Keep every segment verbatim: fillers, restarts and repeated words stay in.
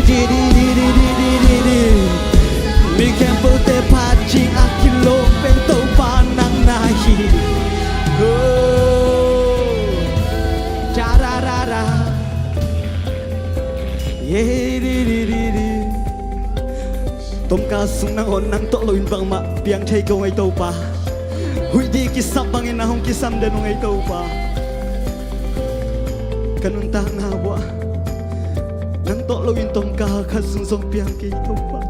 Di, di, di, di, di, di, di, di. Mi khempeuhte phat cing a kilawm pen Topa nang na hi. Oh. Cha ra ra ra. Yeah, di, di, di, di. Tomka sung nangawn nang tawh loin bangmah piang thei kei ung ei Topa. Huih di kisap bangin nang hong kisam den ung ei Topa. Ka nuntakna uah nang tawh loin tomka khat sung zong piang kei Topa.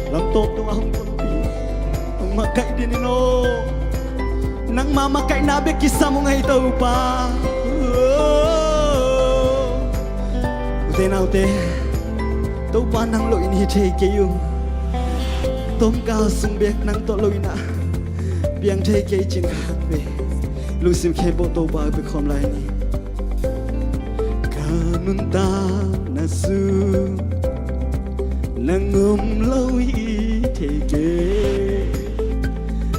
Lamtawp tungah hong tonpih, hong makaih dingin aw. Nangma makaihna bek kisam ung ei Topa. Ute naute, Topa nang loin hi thei kei ung. Tomka sung bek nang tawh loin ah piang thei kei cin khat ve. Lungsim khempeuh Topa bek khawm lai ni. Ka nuntakna sung nang om lo hi thei kei.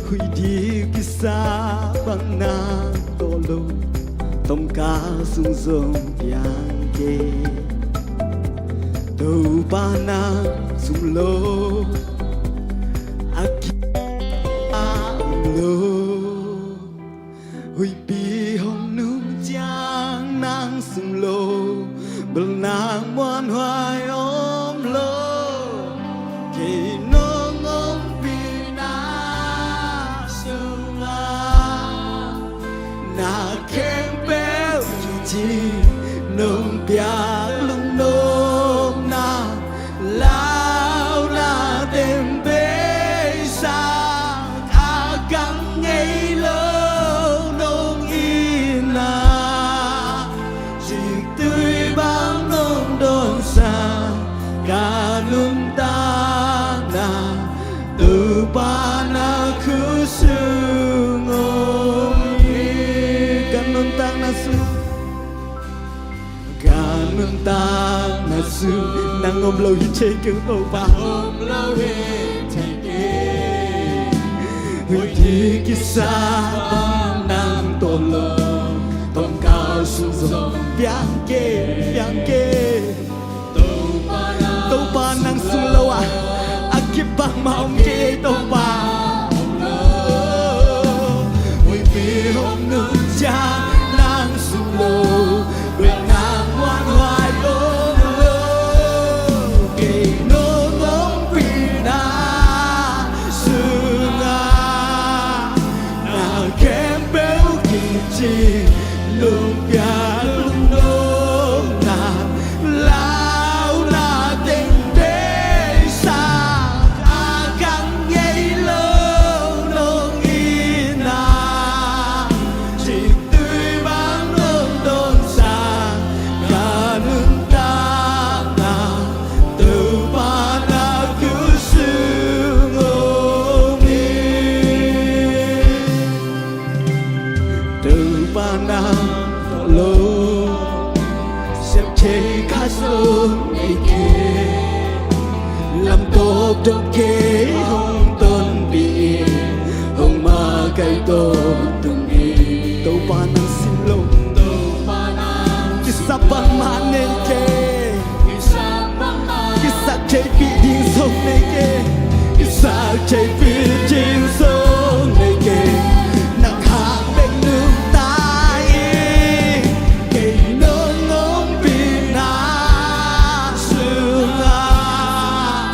Huih di kisa bang nang tawh lo tomka sung zong piang kei. Topa nang sung lo a ki a om lo. Huihpi hong nung ciang nang sung lo, bel nang muanhuai om lo. Kei nong ompihna sungah na khempeuh kici, nong piak lungnopna launa teng beisak a kang ngei lo nong itna, ciktui bang nong dawnsak ka nuntakna, Topa na khut sung om hi. Ka nuntakna sung Ka nuntakna sung nang om lo hi thei kei Topa. Om lo hi thei kei. Huih di kisa bang nang tawh lo tomka sung zong piang kei, piang kei. Topa nang sung lo ah a kip bangmah om kei Topa. Huihpi hong nung ciang nang sung lo, bel nang muanhuai om lo. Kei nong ompihna sungah na khempeuh kici, nong piak lungnopna launa teng beisak a kang ngei lo nong itna, ciktui bang nong dawnsak ka nuntakna, Topa na khut sung om hi. Topa nang tawh lo sep thei khat zong nei kei. Lamtawp dop kei hong tonpih in, hong makaih tawh tung in. Topa nang sin lo, Topa nang kisa bangmah nei kei. Kisak theihpih ding zong nei kei. Kisak theihpih ding zong nei kei. Nang hang bek nungta in, kei nong ompihna sungah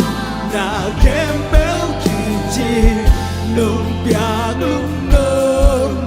na khempeuh kici, nong piak lungnopna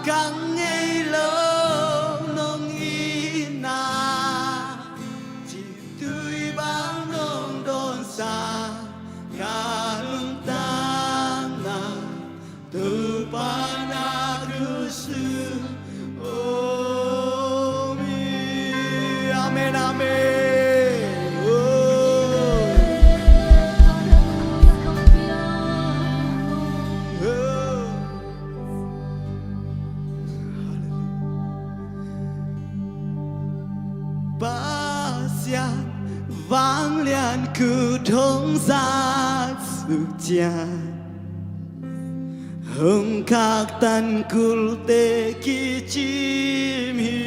Ka ngei lo nong itna, cih tui bang nong dawnsa, ka lungtang ah Topa na khutsung om hi. Amen, amen. Oh. Oh. Pasian vanglian khut hong zat suk ciang, hong khaktan kulte kicim hi.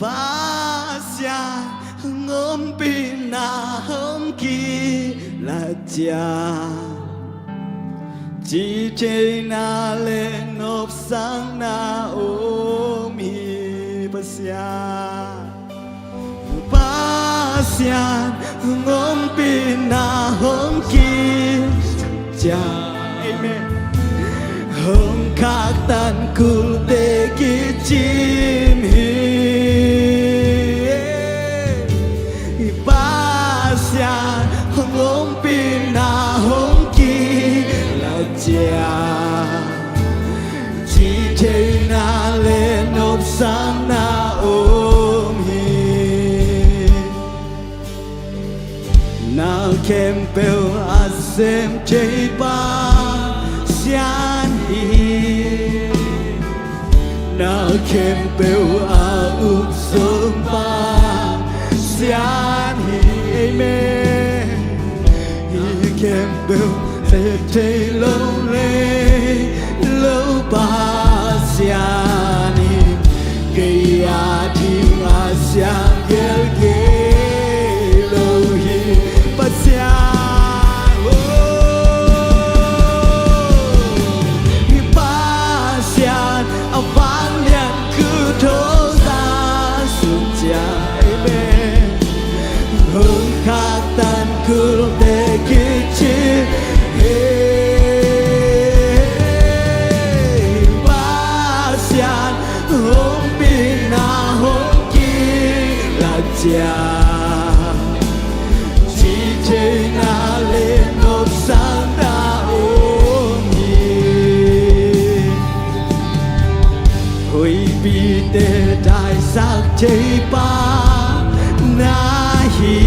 Pasian hong ompihna hong kilat ciang, cihtheihna le nopsakna om hi. Pasian, Pasian hong ompihna hong kilat ciang, amen, hong khaktan kulte kicim hi. Pasian hong ompihna hong kilat ciang, cihtheihna le nopsakna om hi. Na khempeuh a sem thei Pasian hi. Na khempeuh a ukzom Pasian hi. Amen. Hih khempeuh sem thei lo le lo Pasian hi. Kei a ding a siam gelgel lo hi Pasian. Oh, hi Pasian a vanglian khut hong zat suk ciang, amen, hong khaktan kulte kicim hi. Pasian ompihna hong kilat ciang, cihtheihna le nopsakna om hi. Huihpite daisak thei Pa na hi,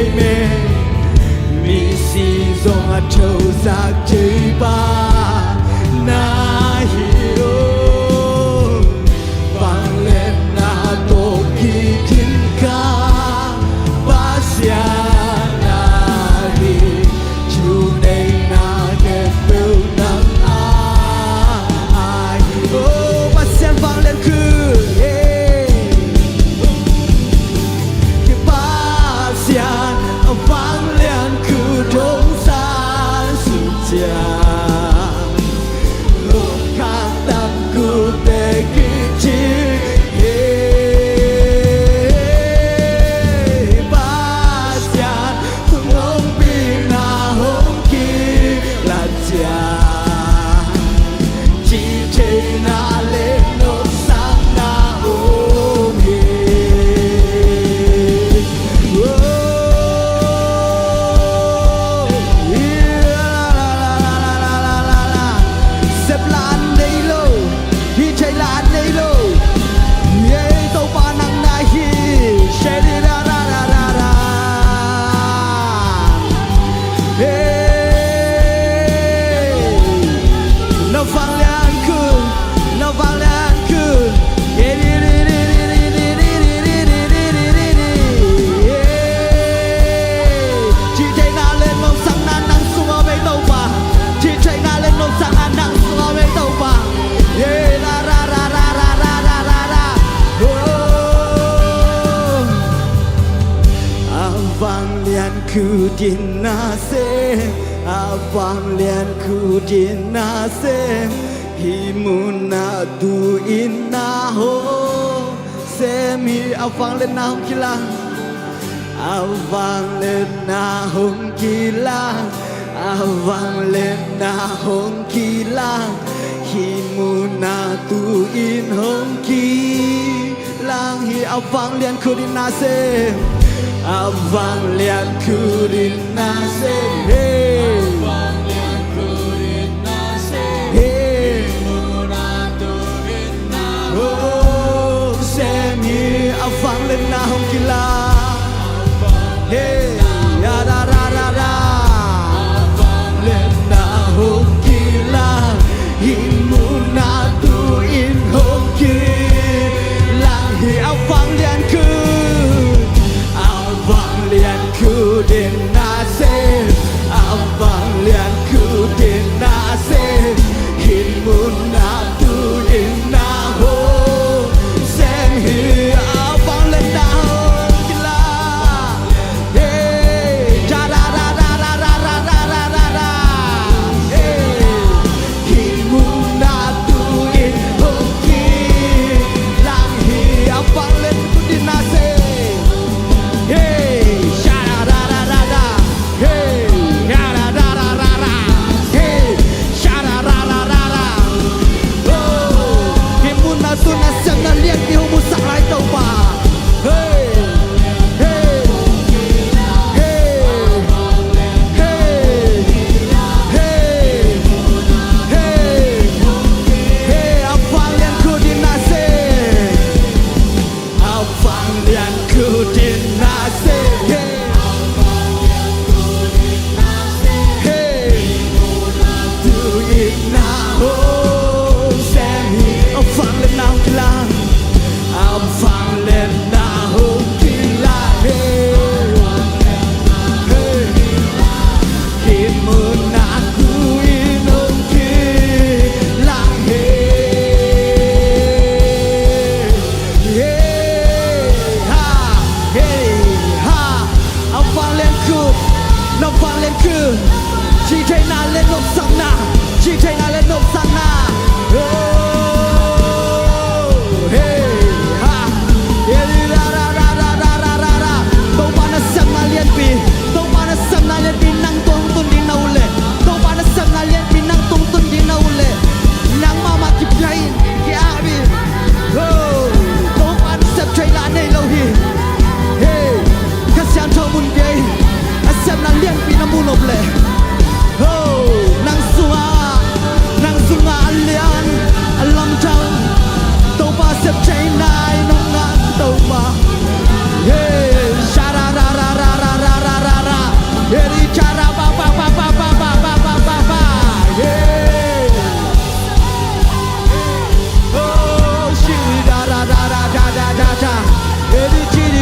amen. Misi zong a thosak thei Pa na hi, oh. Vangliatna tawh kidin ka Pasian na hi. Thuneihna khempeuh nang a, a hi. Oh, Pasian vanglian khut, yeah. Pasian vanglian khut hong zat suk ciang, hong khaktan kulte kicim hi. Pasian hong ompihna hong kilat ciang, cihtheihna le nopsakna om hi. Oh, sepna an nei lo, cihtheihna an nei lo. Ei Topa nang na hi. Shedi da da da da da. Hey, na vanglian khut, na vanglian khut. Cihtheihna le nopsakna nang sung om ei Topa. Cihtheihna le nopsakna nang sung om ei Topa. Hey, la la la la la la la la la. Oh. A vanglian khut in na sem, a vanglian khut in na sem, hih munah tu-in na hong sem hi. A vangliatna hong kilang, a vangliatna hong kilang, A vangliatna hong kilang, hih munah tu-in hong kilang hi. A vanglian khut in na sem. A vanglian khut in na sem. Hey. Hey. Oh, sem hi. A vangliatna hong kilang. Hey, ya da da da da. A vangliatna hong kilang, hih munah tu-in hong kilang hi. A vanglian khut, a vanglian khut in na sem. A vanglian khut in na sem. Hih munah tu-in na hong sem hi. A vangliatna hong kilang. Hey, da da da da. Hey, hih munah tu-in hong kilang hi. A vanglian khut in na sem. Hey, sha da da da da da. Hey, sha da da da da da. Hey, sha da da da da da. Oh, hih munah tu na sem na lianpi hong musak lai Topa. Hey, hey, hey, hey, hey, hey. A vanglian khut in na sem. A vanglian khut in na sem. Hey. Hey. Tu-in na hong sem hi. A vangliatna hong kilang. A vangliatna hong kilang. Hey. Hey. Hih munah tu-in hong kilang hi. Hey, ha, hey, ha. A vanglian khut, na vanglian khut. Cih theihna le nopsakna, cih theihna le nopsakna. Oh, hey, ha. Hey, da da da da. Topa nasepna lianpi, Topa nasepna lianpi nang tawh hong tun ding na ut leh, Topa nasepna lianpi nang tawh hong tun ding na ut leh, nang mahmah kipia in, ki-ap in. Oh, Topa nasep thei lah nei lo hi. Hey, Kha Siangtho mun pia in. A sepna lianpi na mu nop leh, oh, nang sungah, nang sungah a lian, a lamdang Topa sep thei nai nong ngah Topa. Hey, sha da da da da. Hey, di sha da ba ba. Hey. Oh, shi da da da da. Hey, di di di.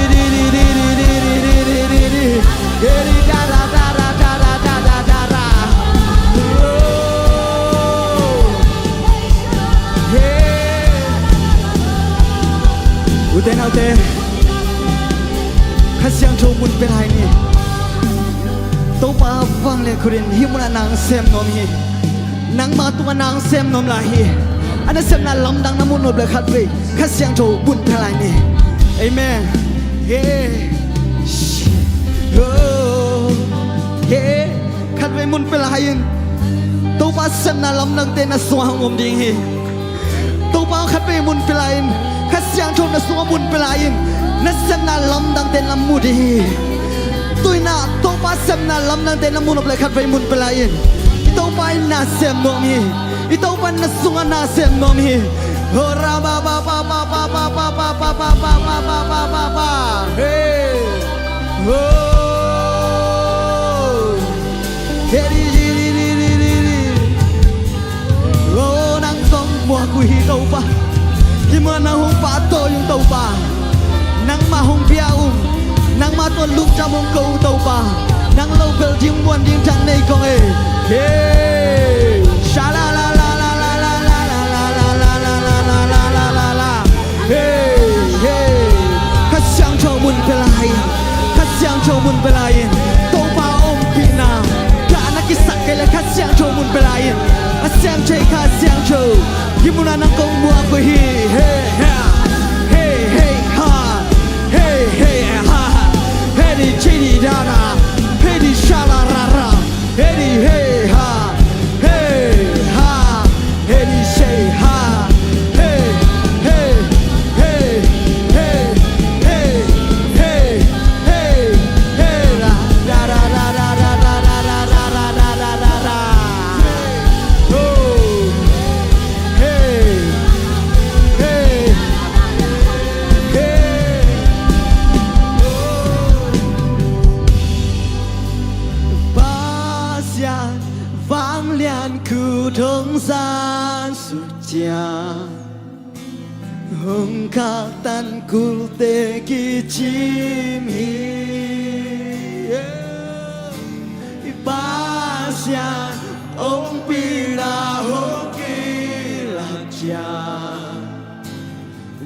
Hey, di da da da da. Oh. Hey. Ute naute, Kha Siangtho mun pia lai ni. Topa vanglian khut in hih munah nang sem nuam hi. Nangmah tungah nang sem nuam lai hi. A nasepna lamdang na mu nop leh khatvei Kha Siangtho mun pia lai ni. Amen. Hey. Oh. Hey. Khatvei mun pia lai in. Topa sepna lamdangte na sungah hong om ding hi. Topa khatvei mun pia lai in. Kha Siangtho na sungah mun pia lai in. Na sepna lamdangte na mu ding hi. Tu-in ah Topa sepna lamdangte na mu nop leh khatvei mun pia lai in. I Topa in na sem nuam hi. I Topa in na sungah na sem nuam hi. Ho ra ba ba. Hey. Oh. Hey, di di di. Oh, nang kong muak uh hi Topa. Hih munah nang hong pahtawi ung Topa. Nangmah hong bia ung. Nangmah tawh lungdam hong ko ung Topa. Nang lo bel ding muan ding thak nei kong e. Hey. Sha la la la. Hey, hey. Kha Siangtho mun pia lai in. Kha Siangtho mun pia lai in. Topa ompihna, ka na kisak kei leh Kha Siangtho mun pia lai in. A sem thei Kha Siangtho. Hih munah nang kong muak uh hi. Hey, ha. Hey, hey, ha. Hey, di di di da da. Hey, di sha la ra ra. Hey, di, hey. Thong zan suk ciang hong khaktan kulte kicim hi. I Pasian ompihna hong kilak ciang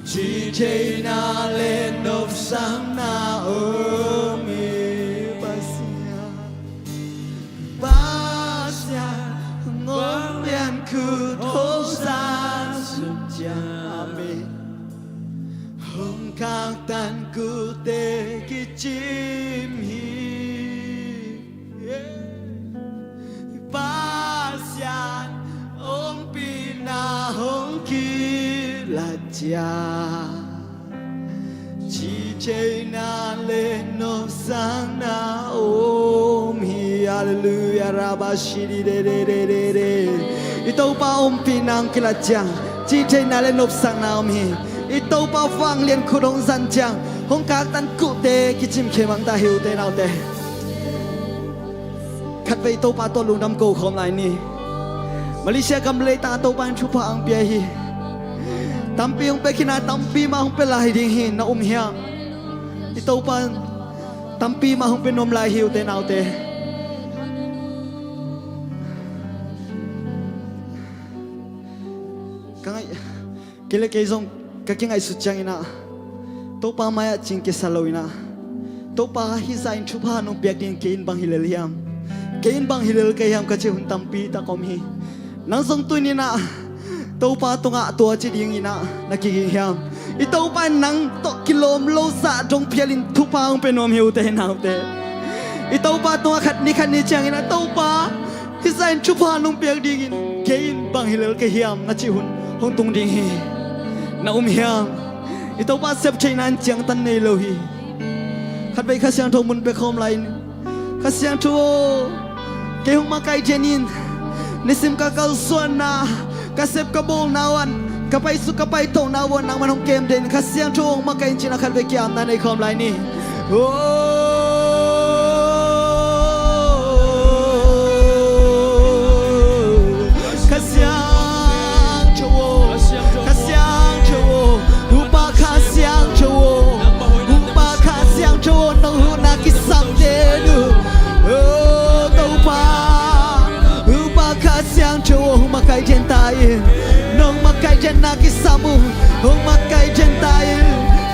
cihtheihna le nopsakna om hi. Pasian, Pasian hong lian khut hong zan suk ciang, amen, hong khaktan kulte kicim hi. Pasian ompihna hong kilak ciang cihtheihna le nopsakna om hi. Halleluiah. Rabashididededede. I Topa ompihna hong kilak ciang cihtheihna le nopsakna om hi. I Topa vanglian khut hong zan ciang hong khaktan kulte kicim khemang ta hi, ute naute. Khatvei Topa tawh lungdam ko khawm lai ni. Malaysia gam le leitang ah Topa in thupha hong pia hi. Tampi hong pia khin a, tampi mah hong pia lai ding hi. Na um hiam? I Topa in tampi mah hong pia nuam lai hi, ute naute. Ka ngaih, kei le kei zong ka kingaihsut ciangin ah, Topa mai-ah cing kisa lo in ah, Topa hih zah in thupha nong piak ding kei in bang hi lel hiam? Kei in bang hi lel ka hiam, ka cih hun tampi tak om hi. Nang zong tuni-in ah Topa tungah tua ci dingin ah na kiging hiam? I Topa in nang tawh kilawm lo zah dong phialin thupha hong pia nuam hi, ute naute. I Topa tungah khat ni khat ni ciangin ah, Topa, hih zah in thupha nong piak dingin kei in bang hi lel ka hiam, na cih hun hong tung ding hi. Na um hiam? I Topa sep theihna in ciangtan nei lo hi. Khatvei Kha Siangtho mun pia khawm lai in, Kha Siangtho aw, kei hong makaih den in. Nisim ka kalsuanna, ka sep ka bawlna uah, ka paisuk ka paitohna uah nangman hong kem den in, Kha Siangtho aw, hong makaih in, ci-in ah khatvei ki-apna nei khawm lai ni. Oh, Kha Siangtho aw, Kha Siangtho aw, Topa Kha Siangtho aw, Topa Kha Siangtho aw, nong huhna kisam den uh. Oh, Topa, Topa Kha Siangtho aw, hong makaih den ta in. Nong makaih denna kisam uh, hong makaih den ta in.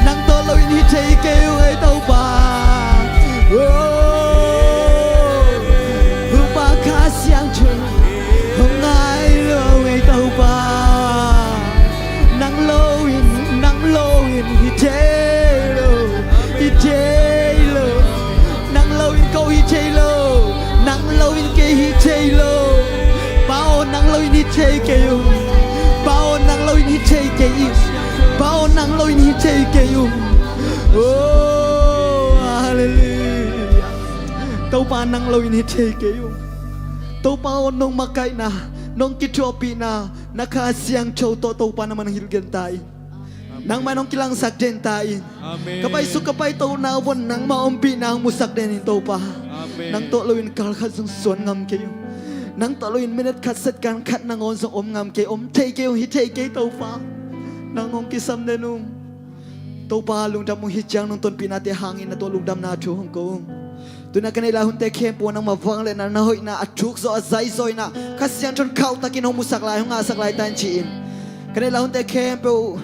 Nang tawh loin hi thei kei ung ei Topa. Oh, Topa Kha Siangtho, hong ngai lo ung ei Topa. Nang loin, nang loin hi thei lo, hi thei lo. Nang loin ko hi thei lo, nang loin kei hi thei lo. Pa aw, nang loin hi thei kei ung. Pa aw, nang loin hi thei kei ung. Pa aw, nang loin hi thei kei ung. Oh, halleluiah. Topa, nang loin hi thei kei ung. Topa aw, nong makaihna, nong kithuahpihna, na Kha Siangtho tawh Topa nangman hong hilh den ta in. Nangman hong kilangsak den ta in. Amen. Ka paisuk ka paitohna uah nangmah ompihna hong musak den in Topa. Amen. Nang tawh loin kal khat zong suan ngam kei ung. Nang tawh loin minute khat, second khat nangawn zong om ngam kei, om thei kei ung, hi thei kei Topa. Nang hong kisam den ung. Topa lungdam ung, hih ciang nong tonpihnate hangin na tawh lungdamna thu hong ko ung. Tu-in ah ka neih lai hunte khempeuh ah nangmah vangliatna, na hoihna, a thuk zawh a zai zawh in ah, Kha Siangtho in khauhtakin hong musak lai, hong ngahsak lai ta in ci-in, ka neih lai hunte khempeuh uh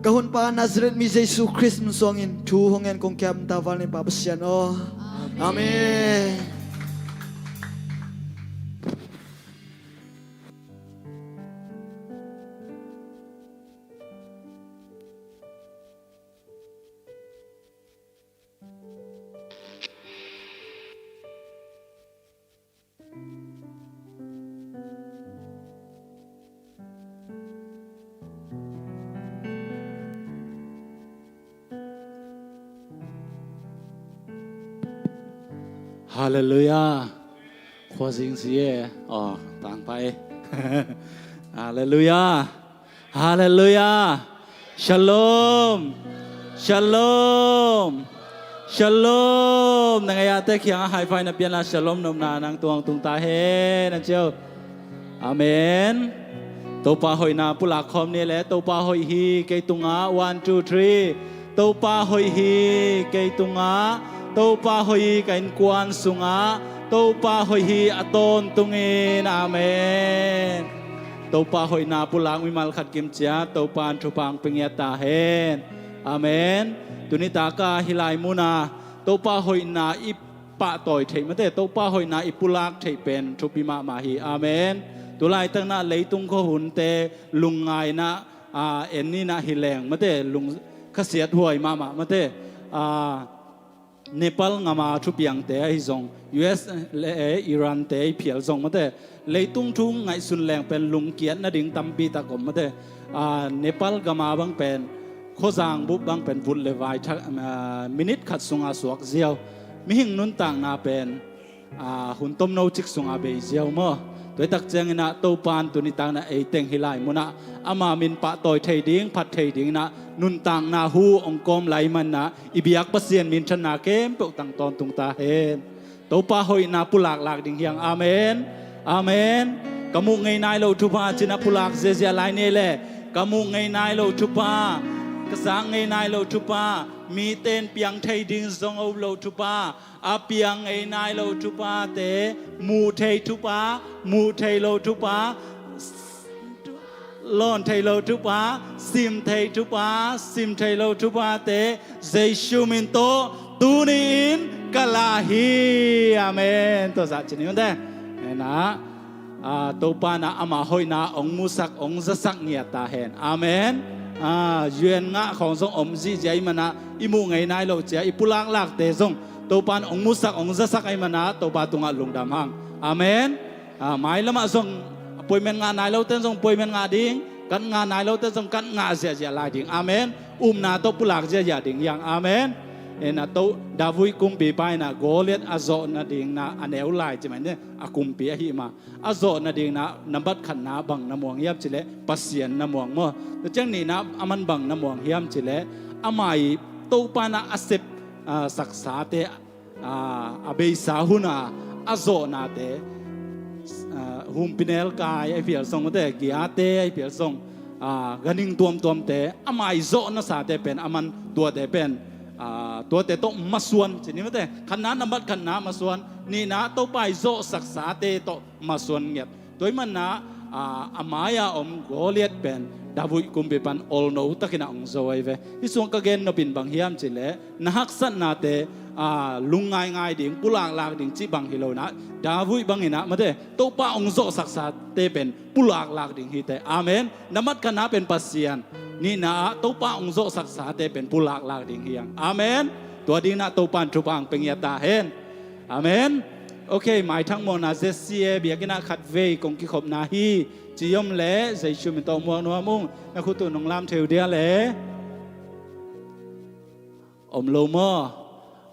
ka Honpa Nazareth mi Jesu Khrist min suangin thu hong ngen kong kiam ta, vanglian Pa Pasian aw. Amen. Halleluiah. Khuazing si e. Aw, tangpai. Halleluiah. Halleluiah. Shalom. Shalom. Shalom. Na ngaihte kiangah high five na pia in la, shalom nopna nang tungah tung ta hen, na ci uh. Amen. Topa hoihna pulak khawm ni le, Topa hoih hi kei tungah, one, two, three. Topa hoih hi kei tungah, Topa hoih hi ka innkuan sungah, Topa hoih hi a tawntungin. Amen. Topa hoihna pulak mimal khat kim ciat Topa in thupha hong pia ngiat ta hen. Amen. Tuni taka hih lai muna Topa hoihna i pahtawi theih mate, Topa hoihna i pulak theih pen thupi mahmah hi. Amen. Tulaitakna leitung khuahunte lungngaina, aa, en nina hi leng mate, lung khasiat huai mahmah mate, aa, Nepal ngama thupiangte ahi zong, U S le Iran te i phial zong mate, leitung thu ngaihsun leng pen lungkiat nading tampi tak om mate. Aa, Nepal gama bang pen khuazang bup bang pen vut le vai thak, aa, minit khat sunga suak ziau. Mihing nuntakna pen, aa, hun tomno cik sunga bei ziau maw? Tuaitak cianginah Topan tunitakna eiteng hih lai munah ama min pahtawi thei ding, phat thei dinginah nuntakna hu ong kawm lai manah i biak Pasian minthanna kempeuh tang tawntung ta hen. Topa hoihna pulaklak ding hiang. Amen. Amen. Ka muh ngei nai lo thupha cinah pulak ziazia lai ni le, ka muh ngei nai lo thupha, ka zak ngei nai lo thupha, mite in piang thei ding zong a up lo thupha, a piang ngei nai lo thuphate, muh thei thupha, muh thei lo thupha, lawn thei lo thupha, sim thei thupha, sim thei lo thuphate Jesu min tawh tuni-in ka lah hi. Amen. Tua zah ci ni mate. Amen. Aa, Topa na ama hoihna ong musak, ong zasak ngiat ta hen. Amen. Aa, U N ngah khawng zong om zihziah i manah i muh ngei nai lo cia i pulaklakte zong Topa in ong musak, ong zasak ahi manah Topa tungah lungdam hang. Amen. Aa, mailamah zong appointment ngah nai lote zong appointment ngah ding, kat ngah nai lote zong kat ngah ziahziah lai ding. Amen. Upna tawh pulak ziahziah ding hiang. Amen. Ena to David kumpipa ina Goliath a zawh nadingna a neu lai ci mai ne, a kumpi ahi ma. A zawh nadingna nambat khatna bang na muang hiam cileh Pasian na muang maw? Tua ciang nihna a man bang na muang hiam cileh ama i Topa na a sep, aa, saksate, aa, a beisa huna a zawhnate, aa, humpinelkai ahi phial zong mate, giate ahi phial zong, aa, ganhing tuamtuamte ama i zawh nasate pen a man tuate pen, aa, tuate tawh masuan ci ni mate. Khatna nambat khatna masuan, nihna Topa i zawh saksate tawh masuan ngiat. Tua i manah, aa, a mai-a om Goliath pen David kumpipan olno takinah ong zo ahi ve. Hih sung ka gen nopin bang hiam cileh na haksatnate, aa, lungngaingai ding, pulaklak ding cih bang hi lonah David banginah mate Topa ong zawh saksate pen pulaklak ding hite. Amen. Nambat khatna pen Pasian, nihna ah Topa ong zawh saksate pen pulaklak ding hiang. Amen. Tua dinah Topa in thupha hong pia ngiat ta hen. Amen. Ok, maithang muakna Z C A biakinnah khatvei kong kikhopna hi. Ci om le Jesu min tawh muak nuam ung. Na khut uh nong lam theu dia le. Om lo maw?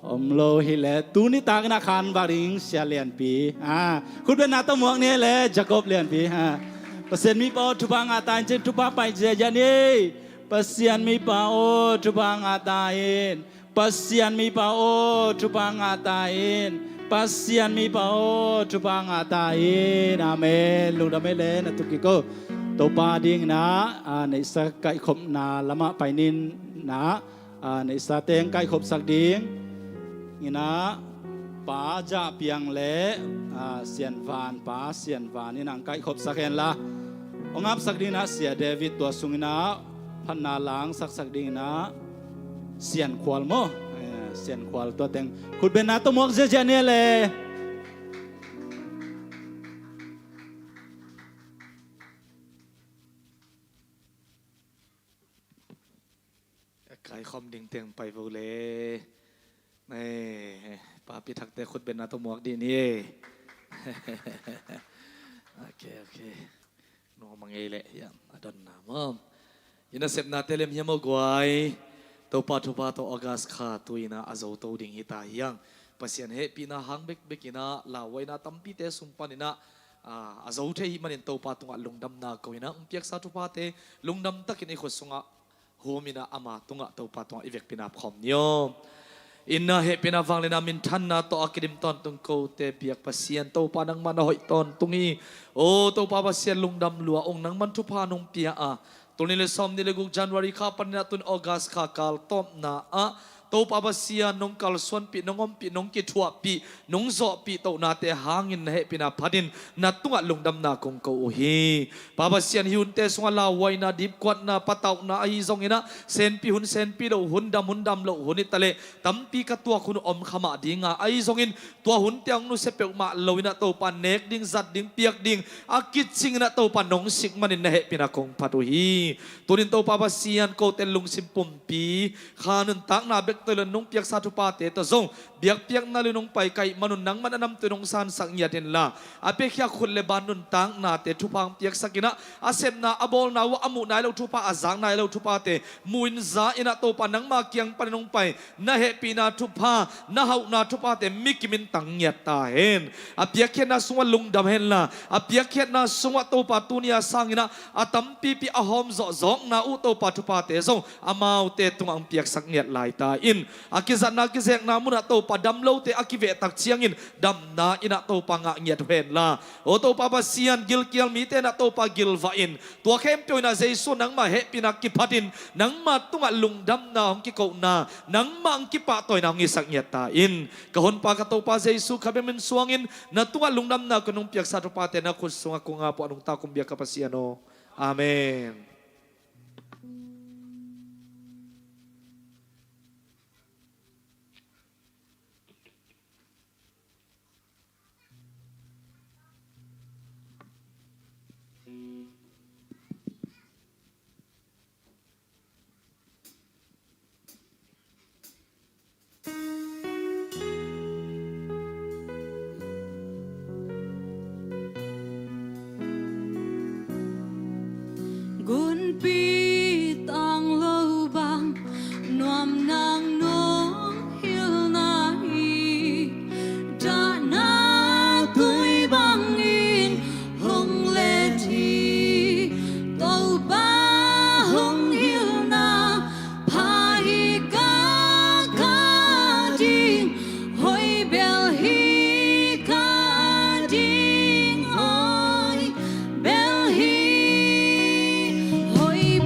Om lo hi le. Tuni takinah khan vak ding Sia Lianpi. Ha. Khutbetna tawh muak ni le Jacob Lianpi. Ha. Pasian mipa aw thupha ngah ta in cin thupha pai ziazia ni. Pasian mipa aw thupha ngah ta in. Pasian mipa aw thupha ngah ta in. Pasian mipa aw thupha ngah ta in. Amen. Lungdam ei le na tuki ko. Topa dinginah, aa, neihsa kaihkhopna lamah pai ninah, aa, neihsa teng kaihkhopsak ding. Inah Pa Zah Piang le, aa, Sianvan, Pa Sianvan inah kaihkhopsak henla. Ong apsak dinginah Sia David tua sunginah phatna lang saksak dinginah Sian Khual maw? Eh, Sian Khual tua teng khutbetna tawh muak ziazia ni le. Kaikhawm ding teng pai vo le. Nei, papi thakte khutbetna tawh muak dih ni. Ok, ok. Nuam a ngei leh hiam a donna maw? I nasepnate lem hiam aw guai? Topa thupha tawh August kha tu-inah a zo to ding hita hiang. Pasian hehpihna hang bekbek inah lauhuaina tampite sung paninah, ah, a zo thei hih manin Topa tungah lungdamna ko inah hong piaksa thuphate lungdam takin i khut sungah hum inah ama tungah Topa tungah i vekpi napkhawm ni aw. Inn ah hehpihna, vangliatna, minthanna tawh a kidim tawntung kote biak Pasian Topa, nangmah na hoih tawntung hi. O Topa Pasian, lungdam lua ung, nangman thupha nong pia a, tul nih le sawmnih le guk January kha panin ah tun August kha kal tawpna ah Topa Pasian, nong kalsuanpih, nong ompih, nong kithuahpih, nong zawhpih tohnate hangin na hehpihna phatin na tungah lungdamna kong ko uh hi. Pa Pasian, hih hunte sungah lauhuaina, dipkuatna, patauhna ahi zongin ah, senpi hun, senpi loh hun, dam hun, dam loh hun hi taleh, tampi ka tuak hun uh om kha mah ding a, ahi zongin tua hunte hong nusia peuhmah loin ah Topa, nek ding, zat ding, piak ding a kicingin ah Topa, nong sik manin na hehpihna kong phat uh hi. Tunin Topa Pasian, kote lungsim pumpi, kha nuntakna bek tawh hi lo in nong piaksa thuphate tawh zong biakpiakna lua-in hong pai ka hih manun nangman a namtui nong sansak ngiat inla, a piakhia khut le ban nuntaknate thupha hong piaksak in ah, a sepna, a bawlna uh ah a muh nai loh thupha, a zak nai loh thuphate mu-in za-in ah Topa, nangma kiang panin hong pai na hehpihna thupha, na hauhna thuphate mi kimin tang ngiat ta hen. A piakkhiatna sungah lungdam henla, a piakkhiatna sungah Topa, tuni a sangin ah a tampipi a hawm zawhzawkna uh Topa, thuphate zong amaute tungah hong piaksak ngiat lai ta in. A kizatna, kizekna munah Topa, damlote a kiveh tak ciangin damna in ah Topa, ngah ngiat uh henla, o Topa Pasian, gilkial mite in ah Topa, gilvah in, tua khempeuh in ah Jesu, nangma hehpihna kiphatin, nangma tungah lungdamna hong kikohna, nangma hong kipahtawina hong hisak ngiat ta in. Ka Honpa, ka Topa Jesu Khazih min suangin na tungah lungdamna kong nong piaksa thuphate na khut sungah kong ap uh a, nungta kong biak ka Pasian aw. Amen. Gunpi tang lo bang nuam nang nong hilhna hi. Dahna tui bangin hong let hi. Topa hong hilhna pha hi ka, ka ding, hoih bel hi ka ding, hoih bel hi, hoih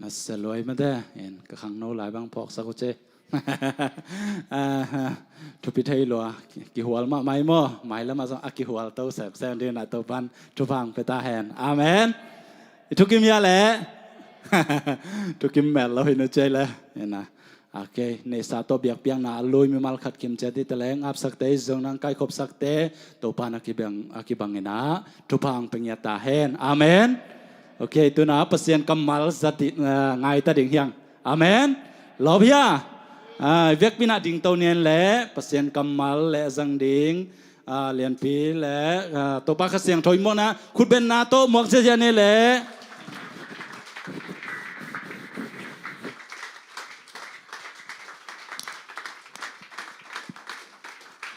Na sia luai mate, en ka khangno lai bang phawksak uh ce. Thupi thei lua, kihual mahmah i maw, mailam ah zong a kihual to sepsep ding na Topan thupha hong pia ta hen. Amen. I thukim hia le? Thukim mel lo hi nu cei le. Ena. Okay, neihsa tawh biakpiakna a lui mimal khat kim ciat i teleng apsakte i zong nang kaikhopsakte Topan a kibang, a kibang ina thupha hong pia ngiat ta hen. Amen. Okay, tuna Pasian kammal zat ding, ah, ngai ta ding hiang. Amen. Lawp hia? Ah, i biakpi-in ah dingto ni en le Pasian kammal lehzang ding, ah, lianpi le, ah, Topa Kha Siangtho i muakna khutbenna tawh muak ziazia ni le.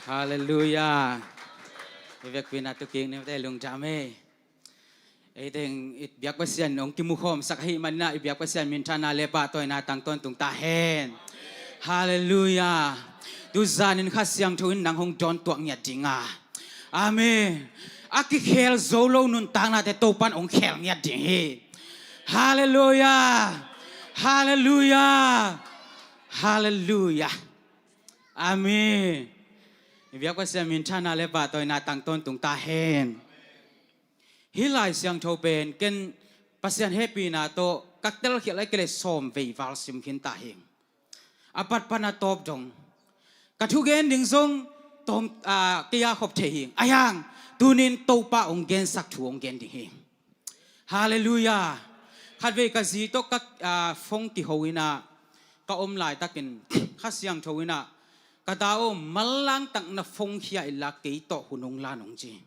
Halleluiah. I biakpi-in ah tu kik ni mate, lungdam e. Ei teng i biak Pasian hong kimukhawmsak ahih manin ah i biak Pasian minthanna le pahtawina tang tawntung ta hen. Halleluiah. Tuzan in Kha Siangtho in nang hong dawntuah ngiat ding a. Amen. A kikhel zo lo nuntaknate Topan hong khel ngiat ding hi. Halleluiah. Halleluiah. Halleluiah. Amen. I biak Pasian minthanna le pahtawina tang tawntung ta hen. Hih Lai Siangtho pen ken Pasian hehpihna tawh ka telkhialh lai kei le sawm vei val sim khin ta hing. A pat pan a tawp dong ka thugen ding zong tawm, ah, kei a khop thei hing. Ahi hang tunin Topa hong gensak thu hong gen ding hing. Halleluiah. Khatvei ka zi tawh ka, ah, phone kiho in ah ka om laitakin Kha Siangtho in ah ka ta aw, manlang tak na phone khia inla kei tawh hun hong la in, hong ci.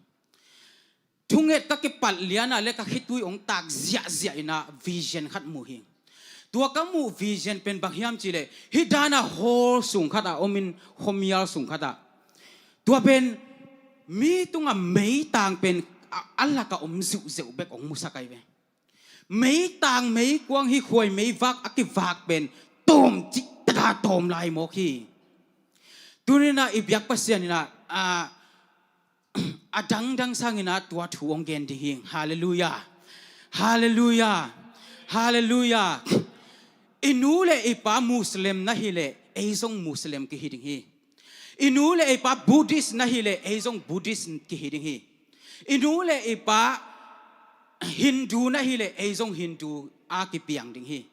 Thunget ka kipat lian ah le ka khitui hong tak ziahziah in ah vision khat mu hing. Tua ka muh vision pen bang hiam cih leh hih dan a hall sung khat ah om in, khuamial sung khat ah. Tua pen mi tungah meitang pen a, a lak ah om ziuhziuh bek hong musak ahi ve. Meitang meikuang hih khuai meivak a kivak pen tawmcik tak a tawm lai mawk hi. Tunin ah i biak Pasian in ah, ah, a dangdang sangin ah tua thu hong gen ding hing. Halleluiah. Halleluiah. Halleluiah. I nu le i pa Muslim na hi leh ei zong Muslim kihi ding hi. I nu le i pa Buddhist na hi leh ei zong Buddhist kihi ding hi. I nu le i pa Hindu na hi leh ei zong Hindu a kipiang ding hi.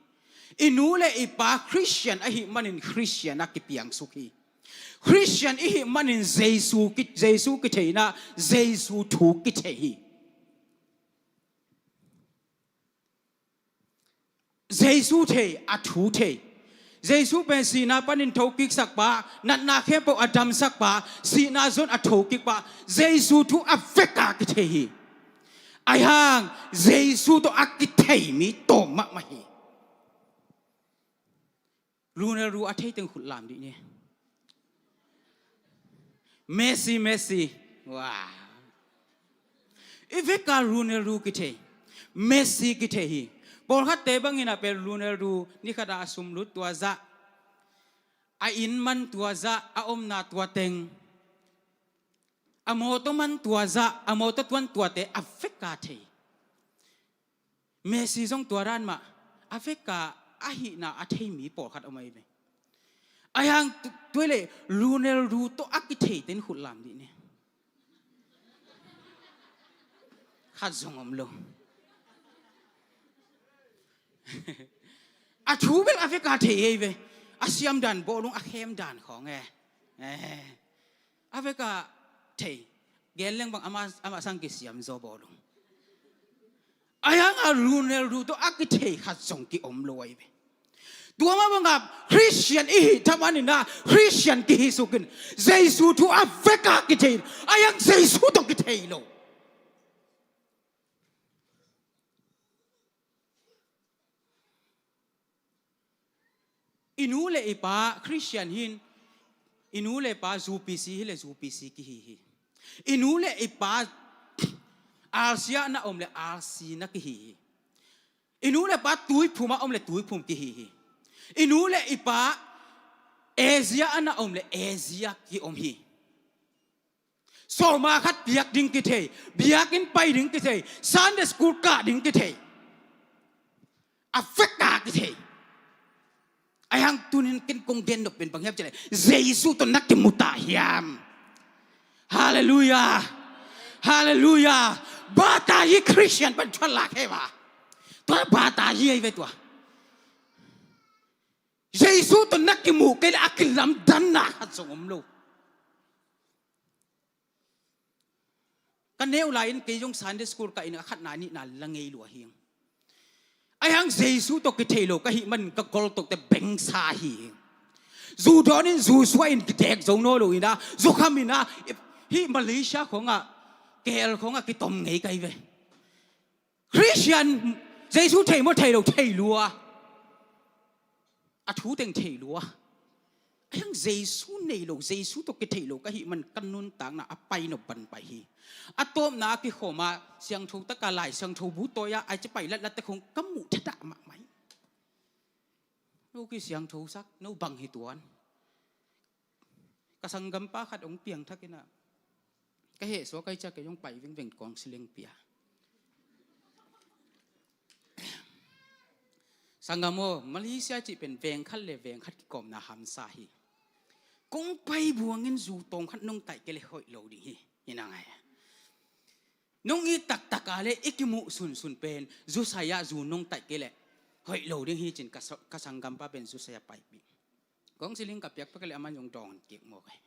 I nu le i pa Christian ahih manin Christian a kipiang suk hi. Christian ihih manin Jesu ki, Jesu kithei in ah Jesu thu kithei hi. Jesu thei, a thu thei. Jesu pen sihna panin thokiksak pa, natna khempeuh a damsak pa, sihna zong a thokik pa, Jesu thu a vek a kithei hi. Ahi hang Jesu tawh a kithei mi tawm mahmah hi. Ronaldo a thei teng khut lam dih ni. Messi, Messi. Wow. I vek a Ronaldo kithei, Messi kithei hi. Pawlkhatte bangin ah pen Ronaldo ni khat ah a sum lut tua zah, a inn man tua zah, a omna tua teng, a mawtaw man tua zah, a mawtaw tuan tuate a vek a thei. Messi zong tua dan mah a vek a, a hihna a thei mi pawlkhat om ahi ve. Ahi hang tu, tua leh Ronaldo tawh a kithei ten khut lam dih ni. Khat zong om lo. A thu bel a vek a thei ahi ve. A siam dan bawlung, a khem dan khawng e. Eh. A vek a thei. Gen leng bang amah, amah sang kisiam zaw bawlung. Ahi hang a Ronaldo tawh a kithei khat zong ki om lo ahi ve. Tua mah bang a Christian ihih thaman in ah Christian kihi suk in, Jesu thu a vek a kithei in, ahi hang Jesu tawh kithei lo. I nu le i pa Christian hi in, i nu le pa U P C hi leh U P C kihi hi. I nu le i pa R C ah na om leh R C na kihi hi. I nu le pa Tuiphum ah om leh Tuiphum kihi hi. I nu le i pa Asia ah na om leh Asia ki-om hi. Sawma khat piak ding kithei, biakinn pai ding kithei, Sunday school kah ding kithei. A vek a kithei. Ahi hang tunin ken kong gen nop pen bang hiam cih leh Jesu tawh na kimu ta hiam? Halleluiah. Halleluiah. Bata hi Christian pan thuan lak hi va. Tua bata hi ahi ve tua. Jesu tawh na kimu kei leh a kilamdanna khat zong om lo. Ka neu lai-in kei zong Sunday school ka inn ah khatna nihna la ngei lua hi. Ahi hang Jesu tawh kithei lo ka hih manin ka goltote bengsa hi. Zu dawnin zu suahin kidek zo nawn lo in ah, zu khamin ah, hih Malaysia khawngah, K L khawngah kitom ngei ka hi ve. Christian, Jesu thei maw, thei lo, thei lua. A thu teng thei lua. Ahi hang Jesu nei lo, Jesu tawh kithei lo ka hih man ka nuntakna a pai nop ban pai hi. A tawpna a kikhawm a, siangtho taka lai, siangtho bu tawi a, a ci pai latlatte khong ka muh thadah mahmah hi. No kisiangthosak, no bang hi tuan. Ka sanggampa khat hong piangthak in ah, ka hehsuak ahi ciang kei hong pai vengveng counseling pia. Sanggam aw, Malaysia cih pen veng khat le veng khat kikawmna hamsa hi. Kong pai buangin zu tawm khat nong taih kei leh hoih lo ding hi. Hi na ngai a. Nong it taktak a leh i kimuh sunsun pen zu sai ah zu nong taih kei leh hoih lo ding hi cin ka sa-, ka sanggampa pen zu sai ah paipih. Counseling ka piak pak leh aman zong dawn kik maw kai.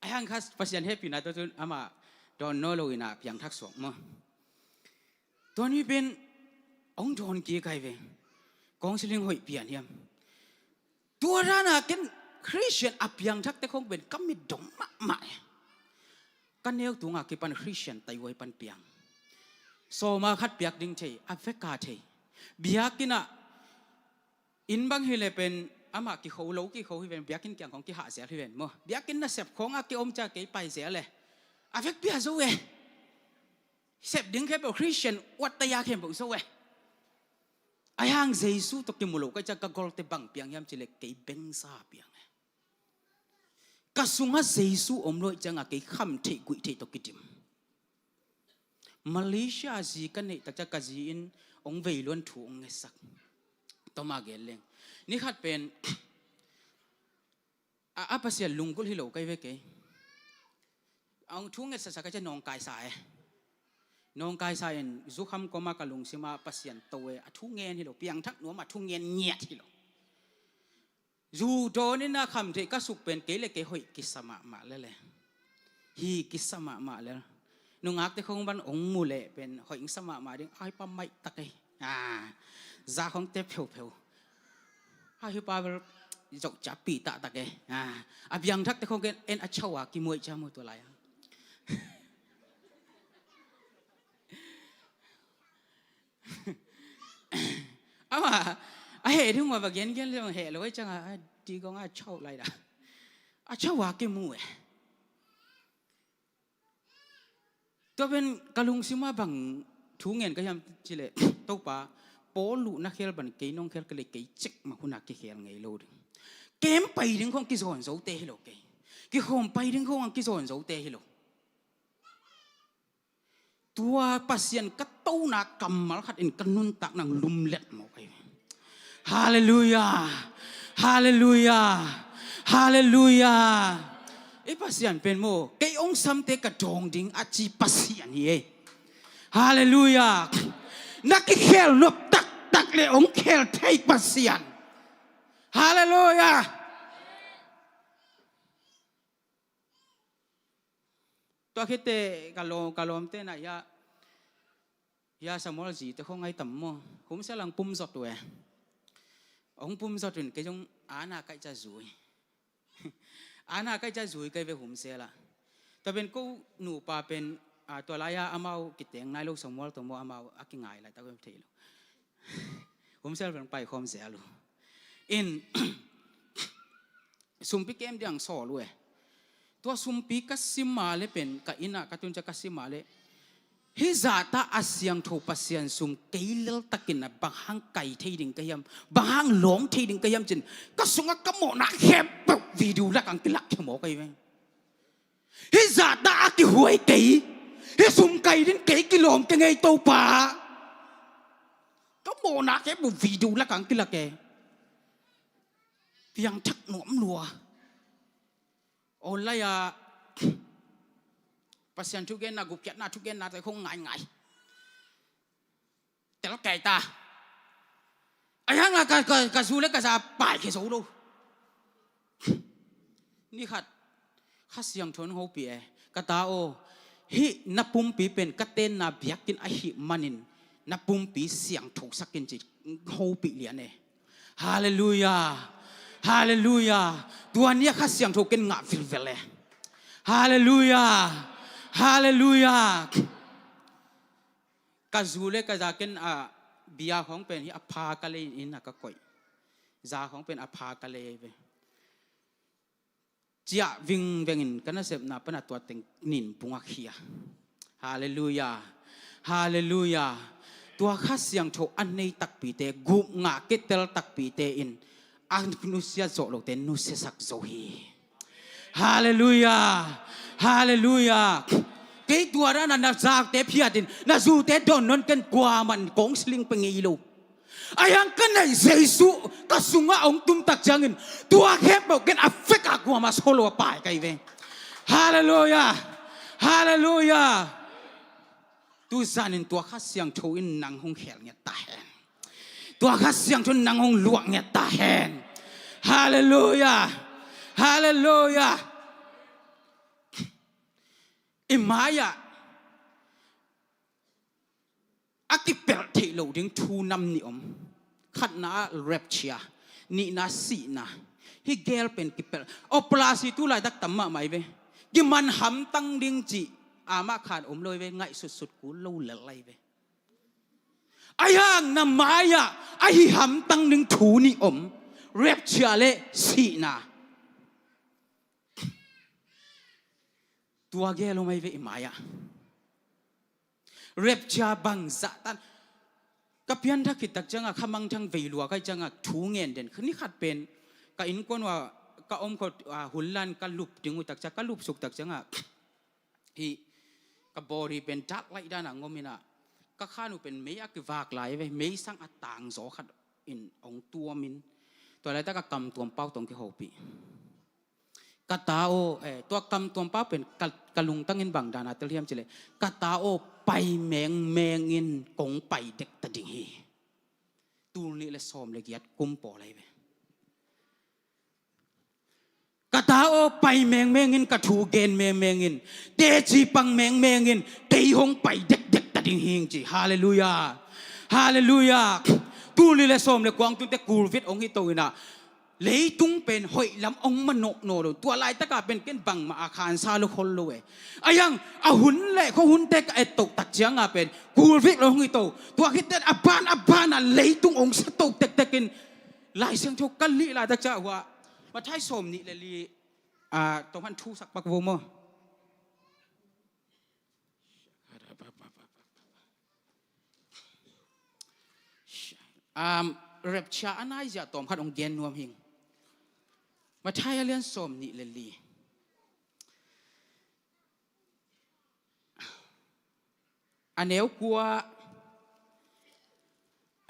Ahi hang kha Pasian hehpihna tawh cun amah dawn nawn lo in ah piangthak suak maw. Tua ni pen hong dawn kik kai ve. Counseling hoih pian hiam? Tua dana ken Christian a piangthakte khong pen ka mit dong mahmah e. Ka neu tunga kipan Christian taiwai pan piang. Sawma khat piak ding thei, a veka thei. Biakinn ah inn bang hi le pen amah kikho lo, kikho hi ven, biakinn kiang khong kihah zel hi ven maw. Biakinn nasep khong a kiom ca kei pai zel e. A vek pia zo e. Sep ding khempeuh Christian uat taya khempeuh zo e. Ahi hang Jesu tawh kimu lo ka hih ciang ka golte bang piang hiam cih leh kei bengsa piang e. Ka sungah Jesu om lo ahih ciangin kei kham theih guih theih tawh kidim. Malaysia zi ka neih tak ciang ka zi in hong vei luan thu hong ngetsak. Tawma gen leng. Ni khat pen a, a Pasian lunggulh hi lo ka hi ve kei. A hong thu ngetsaksak ka hih ciang nawngkaisa e. Nawngkaisa in zukham kawma ka lungsim ah Pasian to e, a thu ngen hi lo, piangthak nuam a thu ngen ngiat hi lo. Zu dawn in a kham theih ka suk pen kei le kei hoih kisa mahmah lel e. Hi kisa mahmah lel. Nungakte khong bang hong mu leh pen hoih hong sa mahmah ding, a hi pa maih tak e. A, za khong tep pheupheu. A hi pa bel zoh ciapih taktak e. A, a piangthakte khong ken en a chau a kimuai cia mu tua lai a. Amah a heh ding uh a va gengen le hong heh lo e ciangin a digong a chau lai da. A chau a kimu e. Tua pen ka lungsim ah bang thu ngen ka hiam cih leh, Topa, Paul luhna khel bang kei nong khel ka leh kei cek mah hun a kikhel ngei lo ding. Kem pai ding khong kizawn zote hi lo kei. Kikhawm pai ding khong kizawn zote hi lo. Tua Pasian ka tona kammal khat in ka nuntak nang lumlet mawk ahi. Halleluiah. Halleluiah. Halleluiah. I Pasian pen maw, kei hong samte ka dawng ding a ci Pasian hi e. Halleluiah. Na kikhel nop taktak le hong khel thei Pasian. Halleluiah. Tua khit teh ka lawm, ka lawmte na hia, hia Samuel zite khong ai tam maw. Humsel ang pum zot uh e. Hong pum zot un kei zong ana kaih ca zui. Ana kaih ca zui kei ve humsel ah. Tua pen ko nupa pen, a, tua lai-a amau kiteng nai lo Samuel tawh maw amau a kingai laitak uh thei lo. Humsel pen paikhawm zel uh. In, sumpi kem diang sawl uh e. Tua sumpi ka sim a le pen, ka inn ah ka tun ciang ka sim a le, hih zahta a siangtho Pasian sum kei leltakin a bang hang kai thei ding ka hiam, bang hang lawng thei ding ka hiam cin, ka sungah ka mawhna khempeuh video lak ang kilak thei mawk ahi ve. Hih zahta a kihuai kei, Hih sum kai ding kei kilawm keng ei Topa. Ka mawhna kei bu video lakah kilak e. Piangthak nuam lua. Online ah Pasian thugenna, gupkhiatna thugenna te khong ngaingai. Tel kei ta. A hiang a ka, ka, ka zu le ka za paikhia zo lo. Ni khat Kha Siangtho in hopih e. Ka ta aw, hih na pumpi pen ka tenna biakinn ahih manin na pumpi siangthosak in ci hopih lian e. Halleluiah. Halleluiah. Tua ni a Kha Siangtho ken ngah vilvel e. Halleluiah. Halleluiah. Ka zu le ka za ken a bia khong pen hi a pha ka lei in a ka koih. Za khong pen a pha ka lei ve. Ciah vingvengin ka nasepna pan a tua teng nin bung a khia. Halleluiah. Halleluiah. Tua Kha Siangtho a nei takpite, gup ngah kitel takpite in a nusia zawh lote nusiasak zo hi. Halleluiah. Halleluiah. Kei tua dan a na zakte phiatin na zute dawn nawn ken kuaman kong sling pe ngei lo. A hiang ka neih Jesu ka sungah hong tum tak ciangin tua khempeuh ken a fek a kuama solo a pai kai ve. Halleluiah. Halleluiah. Tu zanin tua Kha Siangtho in nang hong khel ngiat ta hen. Tua Kha Siangtho in nang hong luak ngiat ta hen. Halleluiah. Halleluiah. I mai-ah a kipelh theih loh ding thu nam nih om. Khatna ah rapture, nihna sihna. Hih gel pen kipelh. Operasi tu laitak tam mahmah hi ve. Kiman hamtang ding cih amah khan om lo hi ve, ngaihsutsut kul lo lel lai ve. A hiang na mai-ah ahi hamtang ding thu nih om. Rapture le sihna. Tua gel om ahi ve i mai-ah. Rapture bangzah tan. Ka pianthak khit tak ciangah kha mangthang vei lua ka hih ciangah thu ngen den. Ni khat pen ka innkuan uh ah ka om khawh, ah, hun lan ka lup ding uh tak ciang, ka lupsuk tak ciangah hih ka body pen dark light dan a ngom in ah ka khan uh pen mei a kivak lai ve, mei sang a tangzaw khat in hong tuam in. Tua laitak a kamtuam pau tawh hong kihopih. Ka ta aw, eh, tua kamtuam pau pen ka, ka lungtang in bang dan a tel hiam cih leh, ka ta aw, pai mengmeng in kong pai dek ta ding hi. Tul nih le sawm le giat kum pawl ahi ve. Ka ta aw, pai mengmeng in, ka thu gen mengmeng in, teci pang mengmeng in, kei hong pai dekdek ta ding hi ing ci. Halleluiah. Halleluiah. Tul nih le sawm le kua tung te kulvit hong hi to in ah, leitung pen hoih lam hong manawh nawn lo. Tua laitak a pen ken bangmah a khansa lo khol lo e. A hiang a hun le khuahunte ka ettoh tak ciang a pen kulvit lo hong hi to. Tua khit teh a ban a ban a leitung hong sa to tektek in Lai Siangtho ka lih laitak ciang a hua Matthai sawm nih le li, ah, tawh hong thusak pak vo maw? Um, rapture a nai zia tawm khat hong gen nuam hi ing. Matthai a lian sawm nih le li. A neu kua,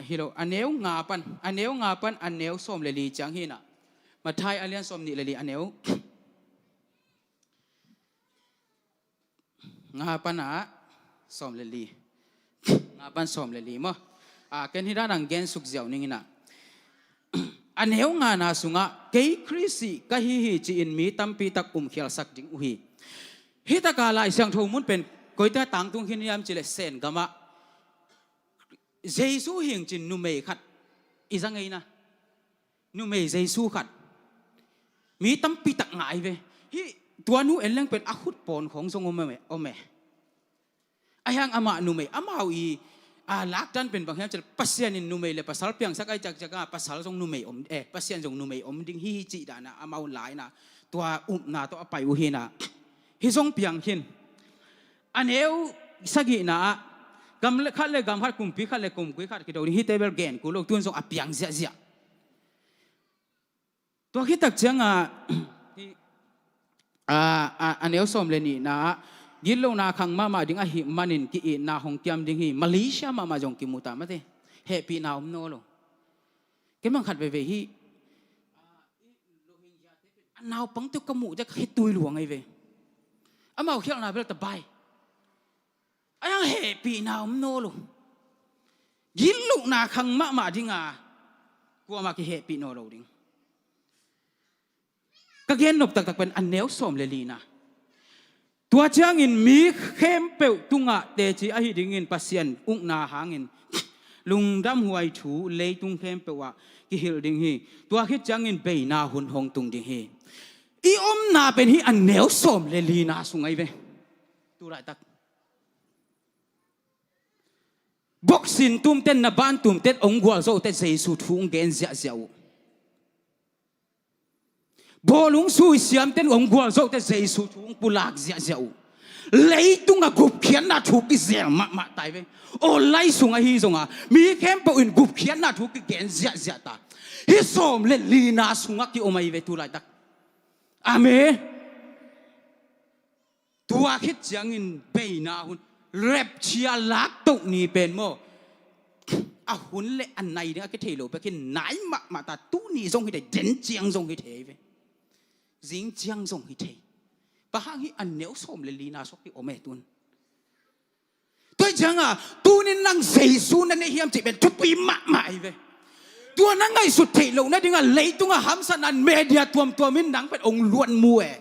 hi lo, a neu nga pan, a neu nga pan a neu sawm le li ciang hi in ah. Matthai a lian sawm nih le li, a neu nga pan a sawm le li. Nga pan sawm le li maw? A, ken hi dan hong gen suk ziau ning in ah. A neu ngana sungah, "Kei Khrist ka hi hi," ci-in mi tampi tak umkhialsak ding uh hi. Hi tak a Lai Siangtho mun pen koite tangtung khin hiam cih leh Sen gamah Jesu hi ing ci-in numei khat i za ngei na. Numei Jesu khat. Mi tampi tak ngah hi ve. Hih tua nu en leng pen a khut pawn khawng zong om e, om e. A hiang amah numei, amau i, a, lakdan pen bang hiam cih leh Pasian in numei le pasal piangsak ahih ciangciang a, pasal zong numei om, eh, Pasian zong numei om ding hi cih dan a, amau lai in ah, tua upna tawh a pai uh hi in ah. Hih zong piang khin. A neu sagihna ah, gam le, khat le gam khat, kumpi khat le kumpi khat kido ding, hihte bel gen kul lo, tun zong a piang ziahziah. Tua khit tak ciang a, hi, a, a, a neu sawm le nihna ah, Gitlohna khang mahmah ding ahih manin ki-itna hong kiam ding hi. Malaysia mahmah zong kimu ta mate. Hehpihna om naw lo. Kei mah khat veivei hi. A naupangte ka muh dek khitui luang ahi ve. Amau khialhna bel ta bai. A yang hehpihna om naw lo. Gitlohna khang mahmah dinga kuamah kihehpih naw lo ding. Ka gen nop taktak pen a neu sawm le lina. Tua ciangin mi khempeuh tungah teci ahi dingin Pasian ukna hangin lungdamhuai thu leitung khempeuh ah kihilh ding hi. Tua khit ciangin beina hun hong tung ding hi. I omna pen hi a neu sawm le lina sung ahi ve. Tu laitak boxing tumten na ban tumten ong gualzote Jesu thu ong gen ziahziah uh. Bawlung sui siamten ong gualzote Jesu thu ong pulak ziahziah uh. Leitung a gupkhiatna thu kizel mahmah tai ve. Online sung ahi zonga mi khempeuh in gupkhiatna thu kigen ziahziah ta. Hi sawm le lina sungah kiom ahi ve tu laitak. Amen. Tua khit ciangin beina hun, rapture laktoh ni pen maw, a hun le a nai ding a kithei lo pek hi. Nai mahmah ta, tuni zong hi thei, den ciang zong hi thei ve. Zing ciang zong hi thei. Bang hang hi a neu sawm le lina sung kiom e tun. Tua hi cianga tunin nang Jesu na nei hiam cih pen thupi mahmah ahi ve. Tua na ngaihsut theih loh nadinga leitunga hamsatna media tuamtuam in nang pen ong luan mu e.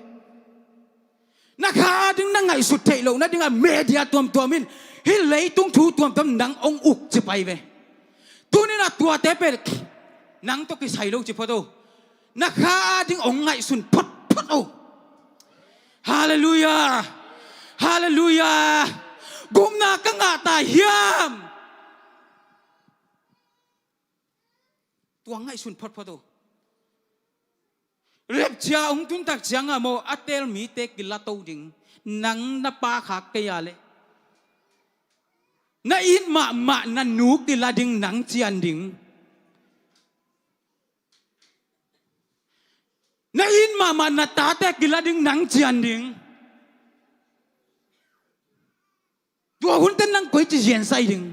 Na kha ding na ngaihsut theih loh nadinga media tuamtuam in hih leitung thu tuamtuam nang ong uk ci pai ve. Tunin a tuate pen nang tawh kisai lo ci phot o. Na kha ding ong ngaihsun photphot o. Halleluiah. Halleluiah. Gupna ka ngah ta hiam? Tua ngaihsun photphot o. Rapture hong tuntak cianga maw a teel mite kilato ding. Nang na pa khak kei a leh na it mahmah na nu kila ding, nang cian ding. Na it mahmah na tate kila ding, nang cian ding. Tua hunte nang koici ziansai ding?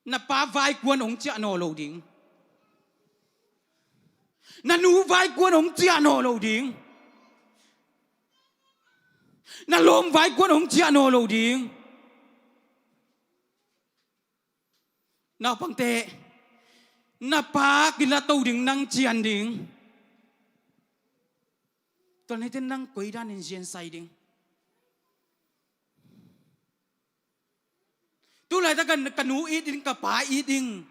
Na pa vaikuan hong ciah naw lo ding. Na nu vaikuan hong ciah naw lo ding. Na lawm vaikuan hong ciah naw lo ding. Naupangte, na pa kilato ding, nang cian ding. Tua neite nang koi danin ziansai ding? Tu laitak ka nu it ding, ka pa it ding.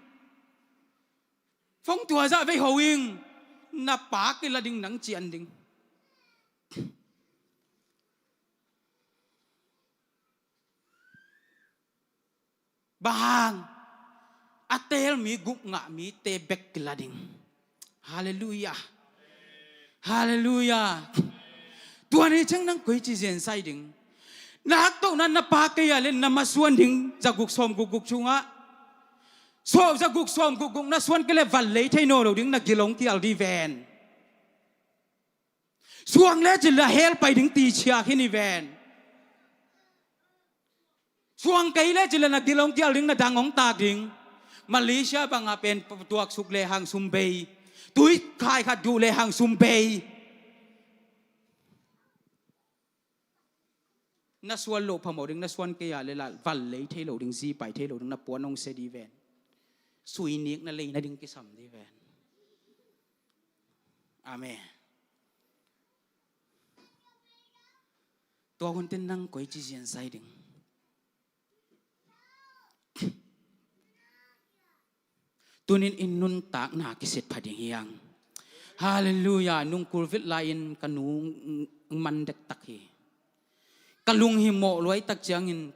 Phone tua zah vei ho ing. Na pa kila ding, nang cian ding. Bang hang? A teel mi, gupngah mite bek kila ding. Halleluiah. Halleluiah. Tua ni ciang nang koici ziansai ding? Na haktohna na pa kei a leh na masuan ding, zaguk sawmguk guk sungah. Sawm zaguk sawmguk guk na suan kei leh van lei thei naw lo ding, na gil hong kial ding ven. Suang le cila hell pai ding ti ciak hi ni ven. Suang kei le cila na gil hong kial ding, na dang hong tak ding. Malaysia banga pen tuaksuk le hang sum bei. Tui khai khat duh le hang sum bei. Na suan loh phamawh ding, na suan kei a leh lah van lei thei lo ding, zi pai thei lo ding, na puan hong sia ding ven. Sui nik na lei nading kisam ding ven. Amen. Tua hunte nang koici ziansai ding? Tunin i nuntakna kisit pha ding hi hang. Halleluiah. Nungkul vit lai-in ka nu man dektak hi. Ka lunghimawh luaitak ciangin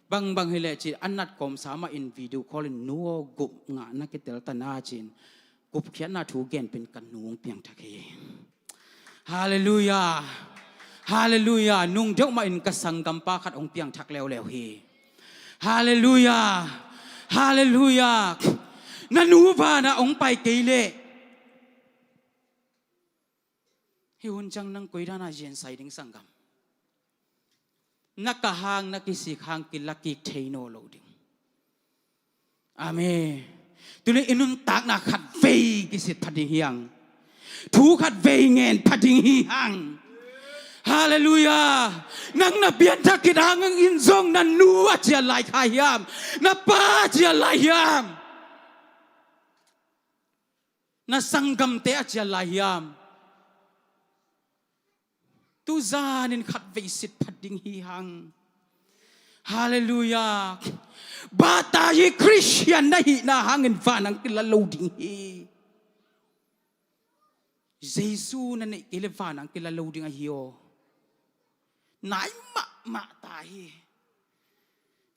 bangbang hi leh ci a nat kawmsa mah in video call in, nu aw, gupngah na kitel ta na ci-in gupkhiatna thu genpin ka nu hong piangthak hi. Halleluiah. Halleluiah. Nung deuh mah in ka sanggampa khat hong piangthak leuleu hi. Halleluiah. Halleluiah. Na nu vanah hong pai kei leh Hih hun ciang nang koi dan a zensai ding sanggam? Na kah hang, na kisik hang kilakik thei nawn lo ding. Amen. Tuni i nuntakna khatvei kisit pha ding hi hang. Thu khatvei ngen pha ding hi hang. Halleluiah. Nang na pianthak khit hangin zong na nu a cial lai kha hiam? Na pa a cial lai hiam? Na sanggamte a cial lai hiam? Tuzanin khatvei sit pha ding hi hang. Halleluiah. Bata hi Khristian na hihna hangin vanang kila lo ding hi. Jesu na neih kei le vanang kila lo ding ahi aw. Nai mahmah ta hi.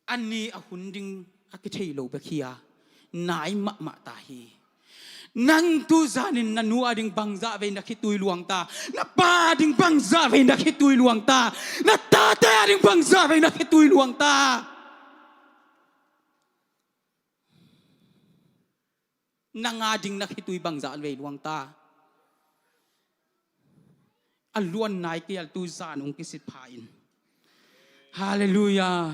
A ni a hun ding a kithei lo bek hi a, nai mahmah ta hi. Nang tuzanin na nu a ding bangzah vei na khitui luang ta, na pa a ding bangzah vei na khitui luang ta, na tate a ding bangzah vei na khitui luang ta. Nang a ding na khitui bangzah vei luang ta. A luan nai kei a, tuzan hong kisit pha in. Halleluiah.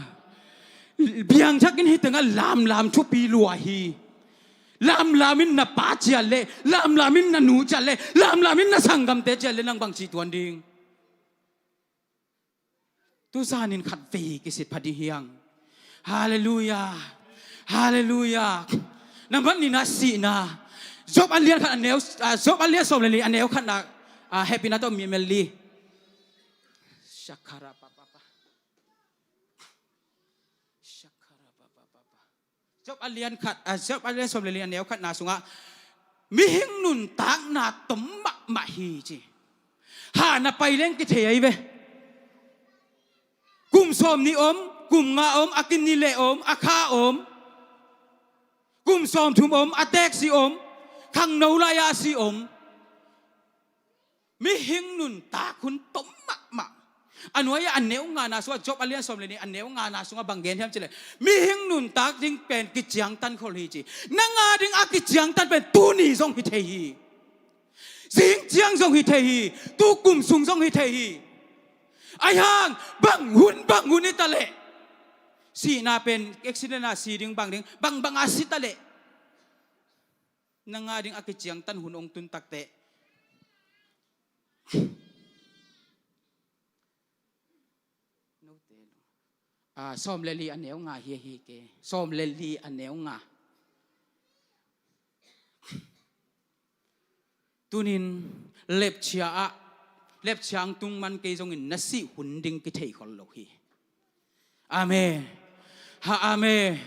Biangthakin hih tengah lamlam thupi lua hi. Lamlam in na pa cial le, lamlam in na nu cial le, lamlam in na sanggamte cial le, nang bang ci tuan ding? Tuzanin khatvei kisit pha ding hi hang. Halleluiah. Halleluiah. Nambat nihna sihna. Job a lian khat a neu, ah, Job a lian sawm le li a neu khatna, ah, hehpihna tawh mi mel li. Shakara pa pa pa. Shakara pa pa pa pa. Job a lian khat, ah, Job a lian sawm le li a neu khatna sungah mihing nuntakna tom mahmah hi ci. Ha na pai leng kithei ahi ve. Kum sawm nih om, kum nga om, a kin ni le om, a kha om. Kum sawm thum om, a teek si om, khangno lai-a si om. Mihing nuntak hun tom mahmah. A nuai-ah a neu ngana sungah, Job a lian sawm le nih a neu ngana sungah bang gen hiam cileh, mihing nuntak ding pen kiciangtan khol hi ci. Nang a ding a kiciangtan pen tuni zong hi thei hi. Zing ciang zong hi thei hi. Tu kum sung zong hi thei hi. Ahi hang bang hun bang hun hi ta leh, sihna pen accident a si ding bang ding, bang bang a si ta leh, nang a ding a kiciangtan hun hong tun takteh. Ah, sawm le li a neu nga hi, hi ke. Sawm le li a neu nga. Tunin lepcia ah, lepcia ang tung man kei zongin na sih hun ding kithei khol lo hi. Amen. Ha, amen.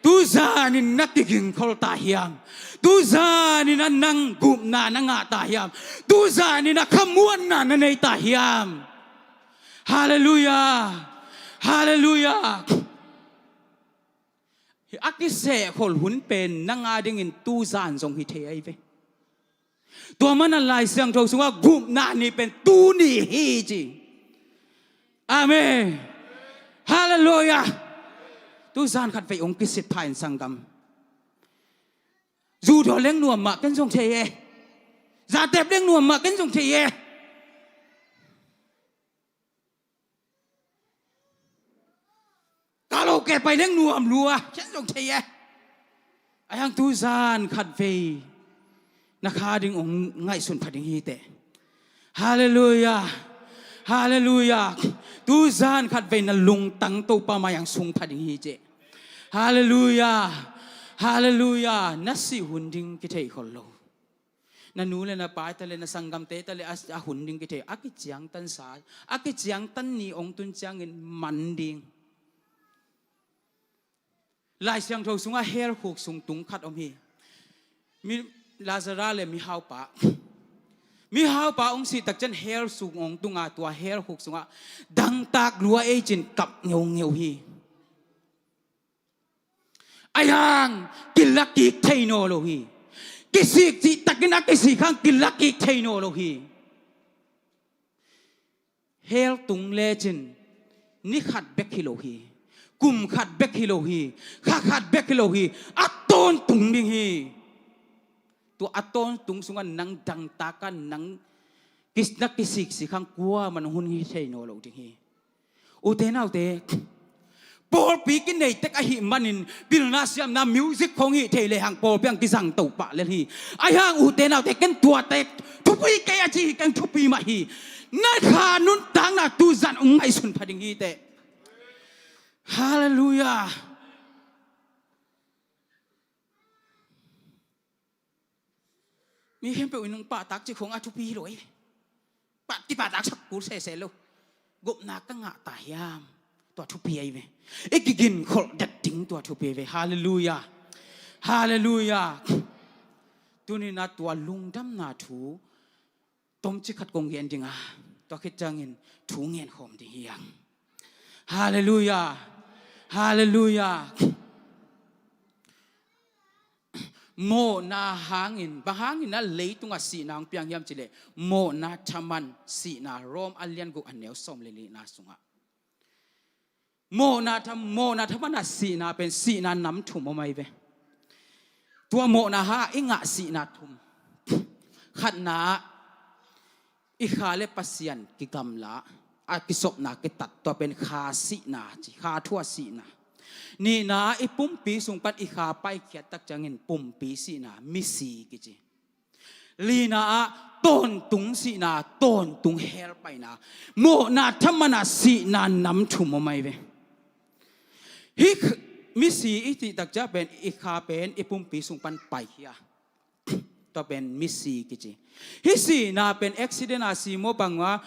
Tuzanin na kigingkhol ta hiam? Tuzanin a nang gupna na ngah ta hiam? Tuzanin a khamuanna na nei ta hiam? Halleluiah. Halleluiah. A kisehkhol hun pen nang a dingin tuzan zong hi thei ahi ve. Tua mana Lai Siangtho sungah gupna ni pen tuni hi ci. Amen. Halleluiah. Tuzan khatvei hong kisit pha in sanggam. Zu daw leng nuam mah ken zong thei e. Zatep leng nuam mah ken zong thei e. Karaoke pai leng nuam lua, ken zong thei e. Ahi hang tuzan khatvei na kha ding hong ngaihsun pha ding hi teh. Halleluiah. Halleluiah. Tuzan khatvei na lungtang Topa mai-ah sung pha ding hi teh. Halleluiah. Halleluiah. Na sih hun ding kithei khol lo. Na nu le na pa ta le, na sanggamte ta le, a, a hun ding kithei, a kiciangtan sa, a kiciangtan ni hong tun ciangin man ding. Lai Siangtho sungah hell khuk sung tung khat om hi. Mi, Lazarus le mihaupa. Mihaupa hong sih takciang hell sung hong tung a, tua hell khuk sungah dangtak lua ei cin kap ngeungeu hi. Ahi hang kilakik thei nawn lo hi. Kisik cihtakin a kisik hang kilakik thei nawn lo hi. Hell tung lecin ni khat bek hi lo hi. Kum khat bek hi lo hi. Kha khat bek hi lo hi. A tawntung ding hi. Tua a tawntung sungah nang dangtak a, nang kis-, na kisiksik hang kuaman hun hi thei nawn lo ding hi. Ute naute, pawlpi kinei tek ahih manin pilna siamna music khong hih thei lehang pawlpi ang kizang to pah lel hi. Ahi hang ute naute, ken tuate thupi kei a ci hi, ken thupi mah hi. Na kha nuntakna tu zan ong ngaihsun pha ding hi teh. Halleluiah. Mi khempeuh in nong pahtak cih khong a thupi hi lo ei. Pah, kipahtaksak kul sese lo. Gupna ka ngah ta hiam? Tua thupi ahi ve. I kiginkholh det ding tua thupi ahi ve. Halleluiah. Halleluiah. Tuni-in ah tua lungdamna thu tomcik khat kong gen ding a, tua khit ciangin thu ngen khawm ding hi hang. Halleluiah. Halleluiah. Mawhna hangin, bang hangin a leitungah sihna hong piang hiam cih leh, mawhna thaman sihna, Rom a lian guk a neu sawm le nihna sungah. Mawhna tham, mawhna thaman a sihna pen sihna nam thum om ahi ve. Tua mawhna hangah i ngah sihna thum. Khatna ah, i kha le Pasian kigamla, a kisopna kitat, tua pen kha sihna ci, kha thu a sihna. Nihna ah i pumpi sung pan i kha paikhiat tak ciangin pumpi sihna, misi kici. Lina ah tawntung sihna, tawntung hell paina. Mawhna thaman a sihna nam thum om ahi ve. Hih misi i cih tak ciang pen i kha pen i pumpi sung pan paikhia. Tua pen misi kici. Hih sihna pen accident a si maw bang a,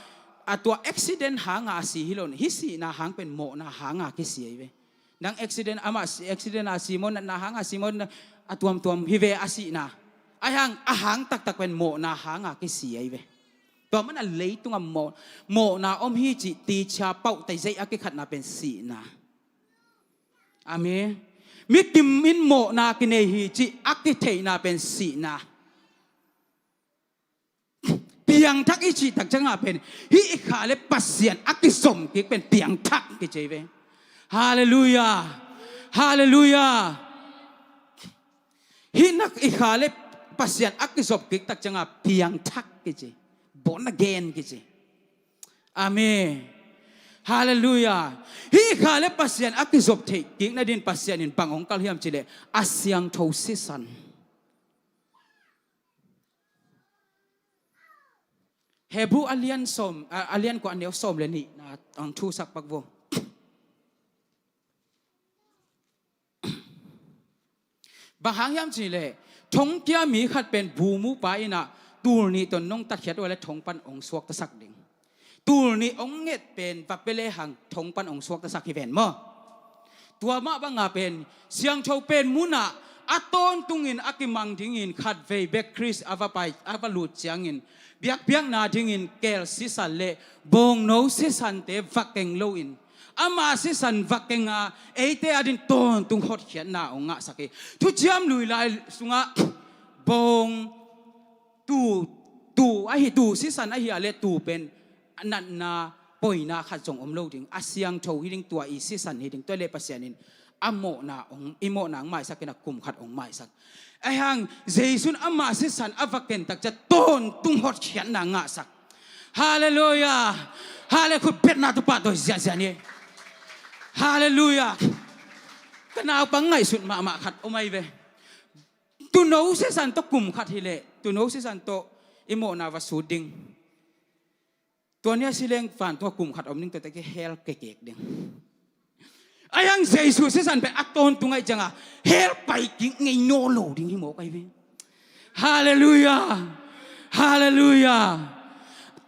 a tua accident hanga a si hi lo. Hih sihna hang pen mawhna hanga kisi ahi ve. Nang accident, amah si, accident a si maw, natna hanga si maw, a tuamtuam hi ve a sihna. Ahi hang a hang taktak pen mawhna hanga kisi ahi ve. Tua man a leitungah mawh, mawhna om hi cih tichia pauh taizei a kikhatna pen sihna. Amen. Mikim in mawhna kinei hi cih a kitheihna pen sihna. Piangthak i cih tak ciangah pen hih i kha le Pasian a kizom kik pen piangthak kici ve. Halleluiah. Halleluiah. Hih na i kha le Pasian a kizom kik tak ciangah piangthak kici. Born again kici. Amen. Halleluiah. Hih i kha le Pasian a kizom theih kik nadin Pasian in bang hong kalh hiam cih leh a siangtho sisan. Hebru a lian sawm, a, a lian kua a neu sawm le nihna ang thusak pak vo. Bang hang hiam cih leh thongkia mi khat pen bu mupa in ah tul nih tawh nong tatkhiat uh a leh thong pan hong suaktasak ding. Tul nih hong nget pen va pia lehang thong pan hong suaktasak hi ven maw? Tua mah banga pen siangtho pen munah a tawntungin a kimang dingin khatvei bek Khrist a va pai, a va lut ciangin biakpiakna dingin keel sisan le bawngno sisante va keng loin ama sisan va kenga eite adin tawntung hotkhiatna hong ngahsak hi. Thuciam Lui lai sungah bawng tuu, tuu ahi, tuu sisan ahi a leh tuu pen natna poina khat zong om lo ding, a siangtho hi ding, tua i sisan hi ding, tua leh Pasian in a mawhna hong, i mawhna hong maisak in a kum khat hong maisak. Ahi hang Jesu in ama sisan a va ken tak ciang tawntung hotkhiatna ngahsak. Halleluiah. Halle, khut betna tawh pahtawi ziahziah ni. Halleluiah. Ka naupang ngaihsut mahmah khat om ahi ve. Tuuno sisan tawh kum khat hi leh tuuno sisan tawh i mawhna va sut ding. Tua ni a si leng van tungah kum khat om ding, tuate kei hell kekek ding. Ahi hang Jesu sisan pen a tawntung ahih cianga hell pai kik ngei nawn lo ding hi mawk ahi ve. Halleluiah. Halleluiah.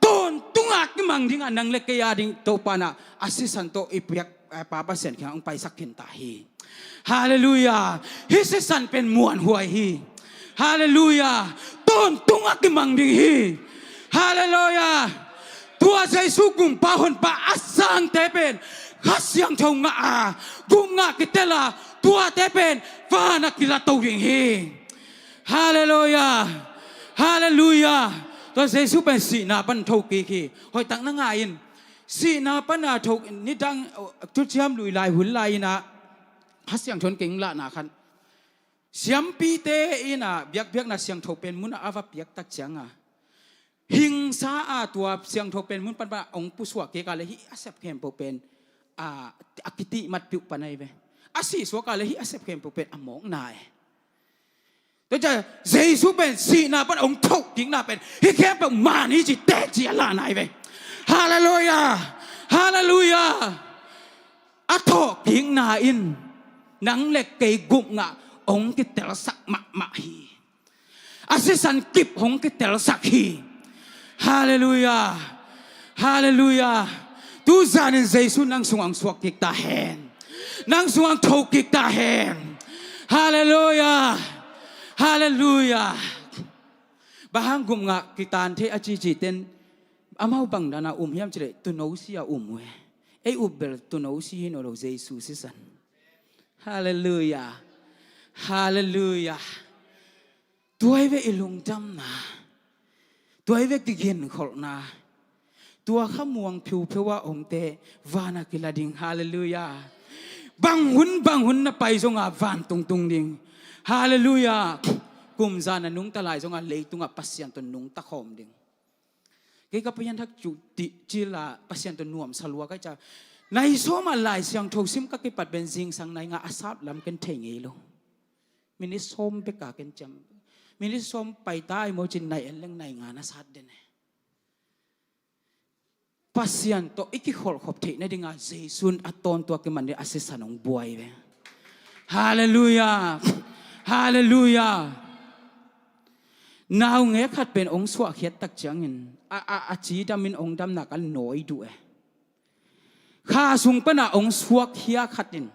Tawntunga kimang dinga nang le kei a ding Topa in ah a sisan tawh i piak, eh, Pa Pasian kiangah hong paisak khin ta hi. Halleluiah. Hih sisan pen muanhuai hi. Halleluiah. Tawntunga kimang ding hi. Halleluiah. Tua Jesu gumpa honpa a sangte pen Kha Siangtho ngah a, gum ngah kitel a, tuate pen vana kilato ding hi. Halleluiah. Halleluiah. Tua Jesu pen sihna pan thokik hi. Hoihtak na ngah in. Sihna pana tho, nidang, Thuciam Lui lai hun lai in ah Kha Siangtho in kei hong lahna khat, siampite in ah biakpiakna siangtho pen munah a va piak tak cianga hingsa a tua siangtho pen mun panpan a hong pusuak kik a le hih a sep khempeuh pen a, a kitihmat piuh pan ahi ve. A sihsuak a le hih a sep khempeuh pen a mawkna e. Tua ciang Jesu pen sihna pan hong thoh kikna pen hih khempeuh man hi ci teci a lahna hi ve. Halleluiah. Halleluiah. A thoh kikna in nang le kei gupna hong kitelsak mahmah hi. A sisan kip hong kitelsak hi. Halleluiah. Halleluiah. Tuzanin Jesu nang sungah hong suak kik ta hen. Nang sungah hong tho kik ta hen. Halleluiah. Halleluiah. Bang hang gupna kitan thei a cici ten amau bang dana um hiam cileh tuuno si a um uh e. Ei up bel tuuno si hi nawn lo Jesu sisan. Halleluiah. Halleluiah. Tua hi ve i lungdamna. Tua hi ve kiginkholhna. Tua kha muang phiupheu a omte vana kila ding. Halleluiah. Bang hun bang hun na pai zonga vantung tung ding. Halleluiah. Kumza na nungta lai zonga leitungah Pasian tawh nungta khawm ding. Kei ka pianthak cu ti cila Pasian tawh nuamsa lua ka hi ca. Nai sawm a Lai Siangtho sim ka kipat pen zingsang nai nga a sat lam ken thei ngei lo. Minit sawm beka ken ciam. Minit sawm paita ai mo cin nai en leng nai nga na sat den e. Pasian tawh i kikholhkhop theih nadinga Jesu in a tawntung a kiman ding a sisan hong buai ve. Halleluiah. Halleluiah. Naungek khat pen hong suahkhiat tak ciangin a, a, a cidamin hong damna kan nawi duh e. Kha sung pana hong suakkhia khat in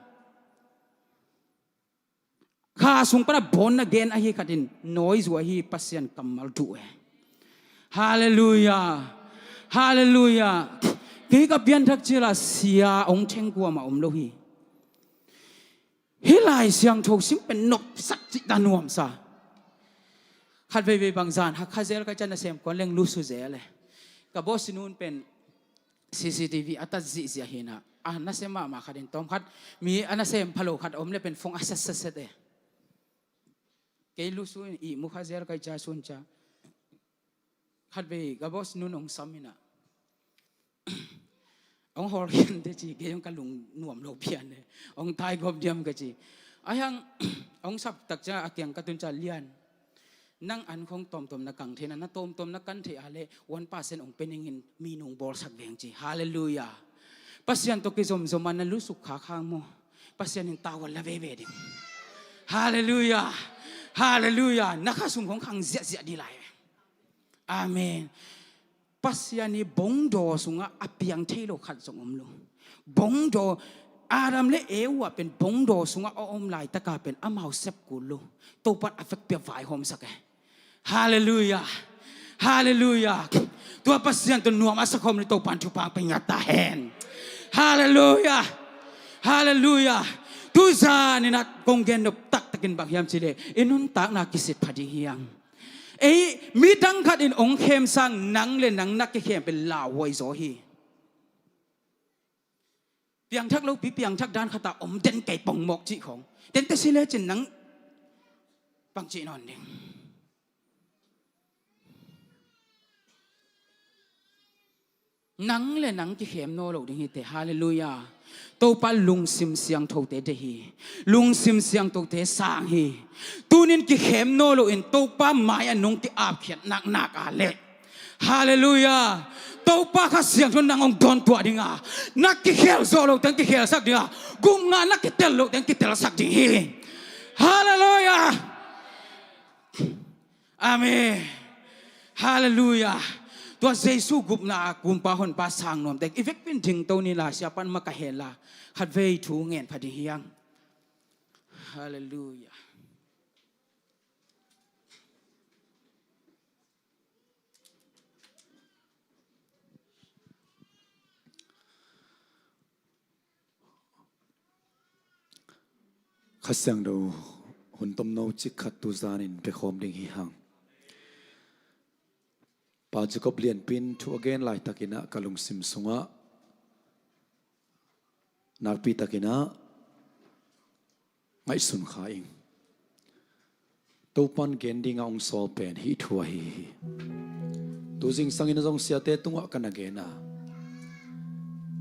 kha sung pana born again ahi khat in nawi zu ahi Pasian kammal duh e. Halleluiah. Halleluiah. Kei ka pianthak cila sia hong theng kuamah om lo hi. Hih Lai Siangtho sim pen nopsak cih ta nuamsa. Khat veivei bang zan hak kha zel ka hi ca nasem kuan leng lusu zel e. Ka bawsinun pen C C T V a tat zihziah hinah a nasem mahmah khat in tawm khat mi a nasem phalo khat a om le pen fong a setsetset e. Kei lusu in ihmu kha zel ka hi ca sun ca. Khat vei ka bawsinun hong sam hinah hong hawl khian te ci kei hong ka lung nuam lo pian e. Hong taigawp diam ka ci. Ahi hang hong sap tak ciangah a kiang ka tun ca lian. Nang an khong tawmtawm na kang theihna na tawmtawm na kan theih a le one percent hong pe ningin mi nung bawlsak veng ci. Halleluiah. Pasian tawh kizomzom a na lusuk khakhang maw? Pasian in tavuan la veve ding. Halleluiah. Halleluiah. Na kha sung khong khang ziahziah dih lai. Amen. Pasian i bongdaw sungah a piang thei lo khat zong om lo. Bongdaw Adam le Eva pen bongdaw sungah a om laitaka pen amau sep kul lo. Topan a vekpi a vaihawmsak e. Halleluiah. Halleluiah. Tua Pasian tawh nuam a sakhawm ni Topan thupha pia ngiat ta hen. Halleluiah. Halleluiah. Tuzan inah kong gen nop taktakin bang hiam cileh i nuntakna kisit pha ding hiang. Ei midang khat in hong khemsang nang le nang na kikhem pen lauhuai zaw hi. Piangthak lopi piangthak dan khatah om den kei pongmawk cih khong tente si lecin nang pangcih nawn ding. Nang le nang kikhem naw lo ding hi te. Halleluiah. Topa lungsim siangthote de hi. Lungsim siangthote sang hi. Tunin kikhem naw loin Topa mai-ah nong ki-apkhiat naknak a leh Halleluiah. Topa Kha Siangtho nang hong dawntuah dinga na kikhel zawh loh teng kikhelsak dinga gupna na kitel loh teng kitelsak ding hi. Halleluiah. Amen. Halleluiah. Tua Jesu gupna a kumpa honpa sang nuam teng i vekpin dingto ni la siapan maka hen la khatvei thu ngen pha ding hiang. Halleluiah. Kha Siangtho hun tomno cik khat tuzanin pekhawm ding hi hang. Pa Jacob Lianpi in thu a gen laitakinah ka lungsim sungah nakpitakinah ngaihsun kha ing. Topan gen dinga hong sawl pen hih thu ahi hi. Tu zingsangin a zong siate tungah ka na gen a,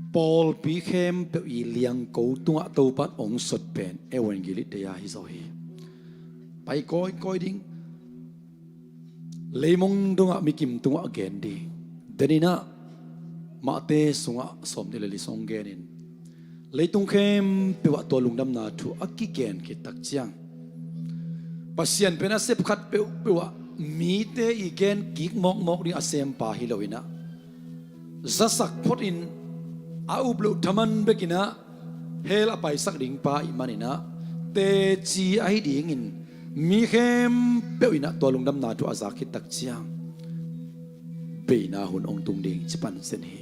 pawlpi khempeuh i liangko tungah Topan ong sot pen Evangelist Day ahi zaw hi. Pai kawikawi ding, leimong dongah mikim tungah gen ding. Deninah Mahte sungah sawm nih le li song genin, leitung khempeuh ah tua lungdamna thu a kigen khit tak ciang, Pasian pen a sep khat peuhpeuh ah mite i gen kik mawkmawk ding a sempa hi loinah, zasak photin a up loh thaman bekinah hell a paisak ding pa ih maninah, teci ahi dingin mi khempeuh inah tua lungdamna thu a zak khit tak ciang beina hun ong tung ding ci pansin hi.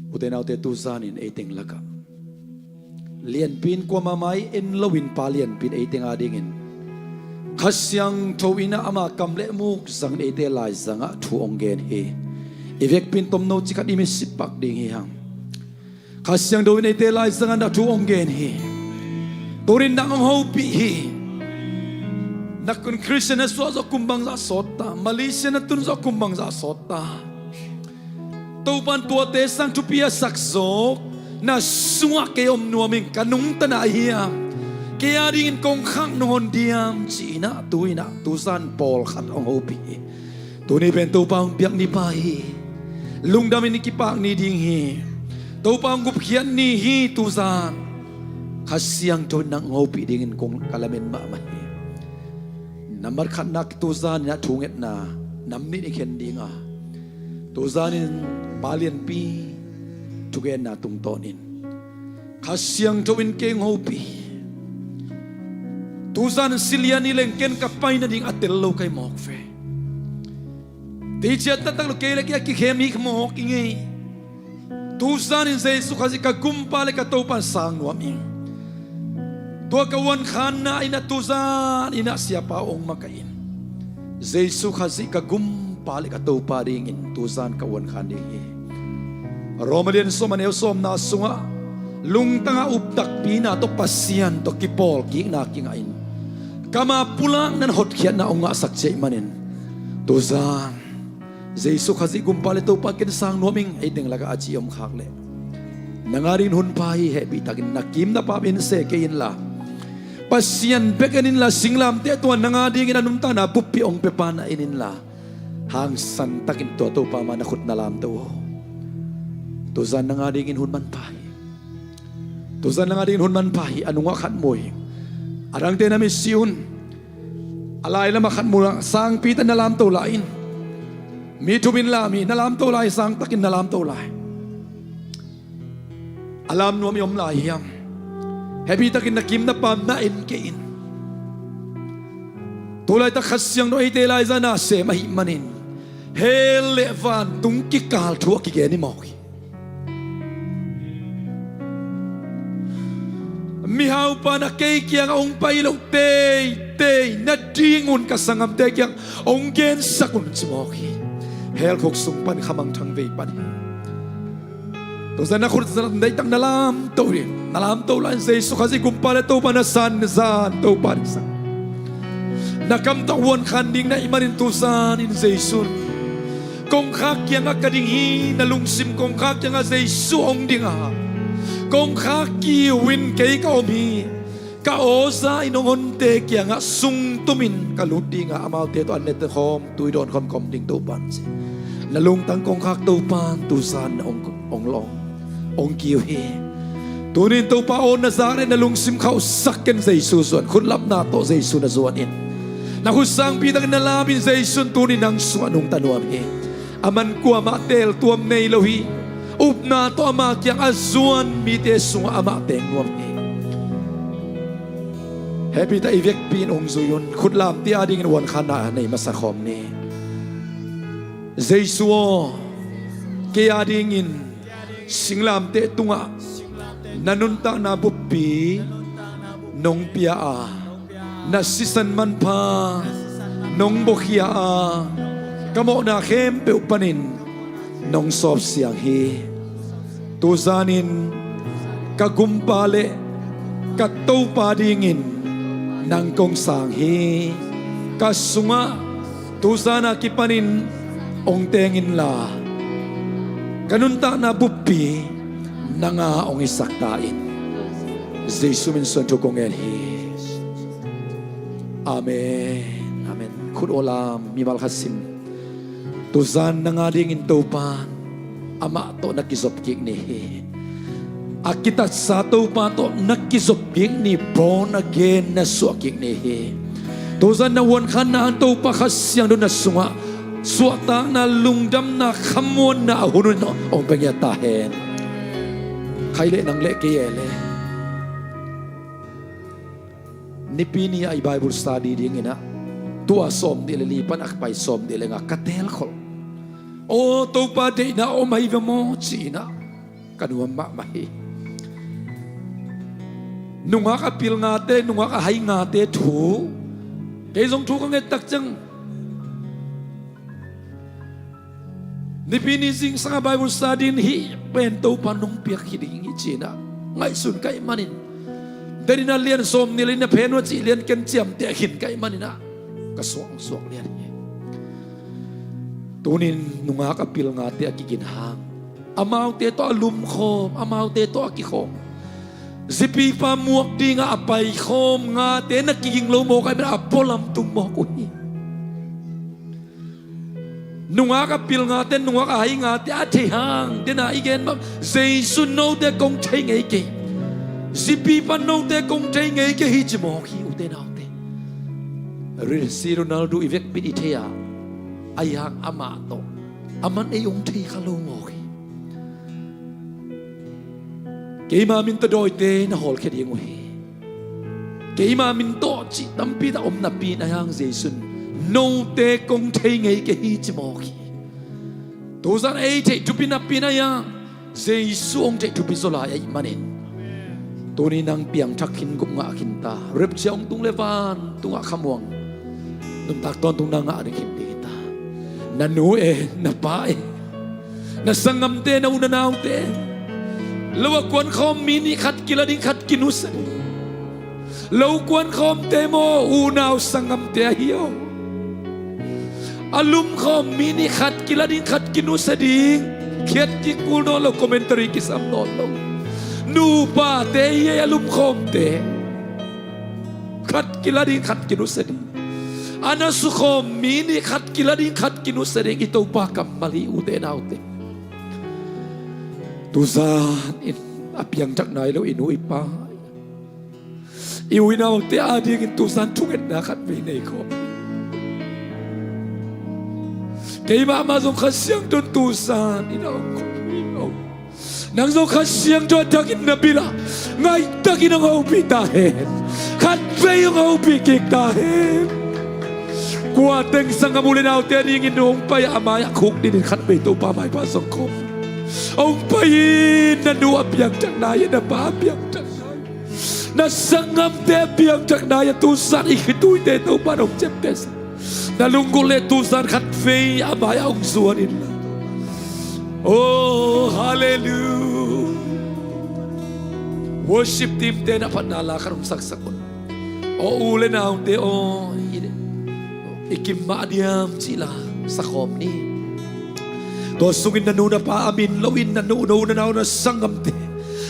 Ute naute, tu zanin ei teng lakah lianpi in kuamah mah i en loin pa lianpi in ei teng adingin Kha Siangtho inah ama kam le muk zangin eite laizangah thu ong gen hi. I vekpi in tomno cikhat i mi sitpak ding hi hang. Kha Siangtho in eite laizangah na thu ong gen hi. Tunin nang ong hopih hi. Na kun Christian na suah zawh kum bangzah sawt ta, Malaysia na tun zawh kum bangzah sawt ta. Topan tuate sang thupi a sak zawk, na sungah kei om nuam ing, ka nungtana ahi hiam? Kei adingin kongkhak nong hon diam? Ci-inah tu inah tu zan pawlkhat ong hopih hi. Tuni pen Topa ong piak ni pa hi. Lungdamin i kipak ni ding hi. Topa ong gupkhiat ni hi. Tu zan Kha Siangtho in nang ong hopih dingin kong ka lamen mahmah hi. Nambat khatna, tu zanin a thungetna nam nih i khen dinga, tu zanin pa lianpi thugenna tungtawnin Kha Siangtho in kei ong hopih. Tu zan silian i leng ken ka pai nading a tel lo kai mawk ve. Tei ciat taktak lo, kei le kei a kikhem hi mawk i ngei. Tu zanin Jesu Khazih ka gumpa le ka Topan sang nuam ing. Tua ka uankhanna inah tu zan inah siapa ong makaih in. Jesu Khazih ka gumpa le ka Topa dingin tu zan ka uankhan ding hi. Roma lian sawm a neu sawmna sungah lungtangah uptakpina tawh Pasian tawh kipawlkikna kingahin, kama pulak nan hotkhiatna ong ngahsak ciah ih manin, tu zan Jesu Khazih gumpa le Topa ken sang nuam ing, ei teng lakah a ci om khak leh, nang adingin hun pha hi. Hehpihtakin na kim na pam in se kei inla, Pasian bek en inla, singlamteh tua nang adingin a nuntakna buppi ong pia pa na en inla, hangsantakin tua Topa mah na khut na lamto. Tu zan nang adingin hun manpha hi. Tu zan nang adingin hun manpha hi. A nungah khat mu hi. A dangte na misi un. A lai lamah khat mu, sangpi tak na lamto lai in. Mi thum in lam hi, na lamto lai, sangtakin na lamto lai. A lam nuam i om lai hiam? Hehpihtakin na kim na pam na en kei in. Tulaitak Kha Siangtho eite laizangah sem ahih manin, hell le vantung kikal thu a kigen hi mawk hi. Mihaupa na kei kiangah ong pai loh teitei nadingun ka sanggamte kiang ong gensak un ci mawk hi. Hell khuk sung pan khamangthang vei pan hi. Tu zan na khut zan deitak na lamto hi. Na lamto lai in Jesu Khazih gumpa le Topa na san zan Topa ding sang. Na kam tawh uankhan ding na ih manin tu zanin Jesu in kongkhak kiangah ka ding hi, na lungsim kongkhak kiangah Jesu ong ding a, kongkhak kiu in kei ka om hi. Ka awza in ong honte kiangah sungtumin ka lut dinga, amaute tawh an ne khawm, tui dawn khawm ka om ding Topa in ci. Na lungtang kongkhak Topa in tu zan na ong, ong lawng, ong kiu hi. Tunin Topa aw na zak leh na lungsim khauhsak ken Jesu zuan, khutlapna tawh Jesu na zuan in. Na khut sangpi takin na lam in Jesu in tunin nang sungah nungta nuam hi. Aman kuamah teltuam nei lo hi. Upna tawh ama kiang a zuan mite sungah amah teng nuam hi. Hehpihtak i vekpi in ong zui un. Khutlamte adingin uankhanna nei masa khawm ni. Jesu aw, kei adingin singlamteh tungah na nuntakna buppi nong pia a, na sisan manpha nong buakhia a, ka mawhna khempeuh panin nong sawpsiang hi. Tu zanin ka gumpa le ka Topa dingin nang kong sang hi. Ka sungah Tuzan a kipanin hong teng inla, ka nuntakna buppi nang a hong hisak ta in. Jesu min suang thu kong ngen hi. Amen. Amen. Khut awlam mimal khat sim. Tuzan nang a dingin Topa amah tawh na kizop kik ni hi. A kitatsa Topa tawh na kizop kik ni, born again na suah kik ni hi. Tuzan na huankhanna hang Topa Kha Siangtho na sungah suahtakna, lungdamna, khamuanna a hun hun hong pia ngiat ta hen. Khai le nang le kei e le. Nipi ni a i Bible study dingin ah, tua sawm nih le li pan a pai sawm nih le nga ka telkholh. Aw Topa, deihna om ahi ve maw ci-in ah ka nuam mahmah hi. Nungak a pil ngate, nungak a hai ngate thu, kei zong thu ka nget tak ciang, Nipi ni zingsang a Bible study in hih pen Topa nong piak hi ding hi ci-in ah ngaihsun ka hih manin, denin a lian sawm nih le li na phen uh a cih lian ken ciamteh khin ka hih manin ah ka suaksuak lian hi. Tunin nungak a pil ngate a kiginhang, amaute tawh a lumkhawm, amaute tawh a kikhawm, zipipa muak dingah a paikhawm ngate na kiging lo mawk ahih manin a pualam tung mawk uh hi. Nungak a pil ngate, nungak a hai ngate a thei hang, dena i gen mah, Jesu note kong thei ngei kei, zipipa note kong thei ngei kei hi ci mawk hi, ute naute. Ri-, si Ronaldo i vekpi in i thei a, ahi hang amah tawh aman ei hong thei kha lo mawk hi. Keima min tawh dawite na hawlkhia ding uh hi. Keima min tawh cih tampi tak om napi in ahi hang Jesu in note kong thei ngei kei hi ci mawk hi. Tuzan ei theih thupi napi in ahi hang Jesu hong theih thupi zaw lai ahih manin, tuni nang piangthak khin, gupngah khin ta. Rapture hong tung le vantungah khamuang nuntak tawntungna ngah ding khin ding hi ta. Na nu e, na pa e, na sanggamte, na u na naute, lo a kuankhawm mi nih khat kila ding, khat kinusia ding. Lo kuankhawmte maw, unau sanggamte ahi aw. A lumkhawm mi nih khat kila ding, khat kinusia ding. Khiat kikul nawn lo, commentary kisam nawn lo. Nupate hi ei a lumkhawmte. Khat kila ding, khat kinusia ding. A na sukhawm mi nih khat kila ding, khat kinusia ding. I Topa kammal hi, ute naute. Tuzan in a piangthak nai lo i nu i pa, i u i naute adingin tuzan thungetna khat vei nei khawm. Keimah mah zong Kha Siangtho in tuzan in a om khawm hi lo. Nang zong Kha Siangtho a takin na bil ah ngaihtakin hong hopih ta hen. Khat vei hong hopih kik ta hen. Kua teng sanggam u le naute adingin hong pai a, a mai-ah khukdin in khat vei Topa maipha zong khawm. Hong pai in, na nu a piangthak nai-a, na pa a piangthak nai-a, na sanggamte a piangthak nai-a, tuzan i khituite Topa in hong ciaptehsak. Na lunggulh leh tuzan khat vei a mai-ah hong zuan inla. Oh, hallelujah. Worship team te na phatna la khat hong saksak un. Aw u le naute aw, i, i kim mah diam cih la sakhawm ni. Tua sungin na nu na pa a min loin, na nu, na u na nau, na sanggamte,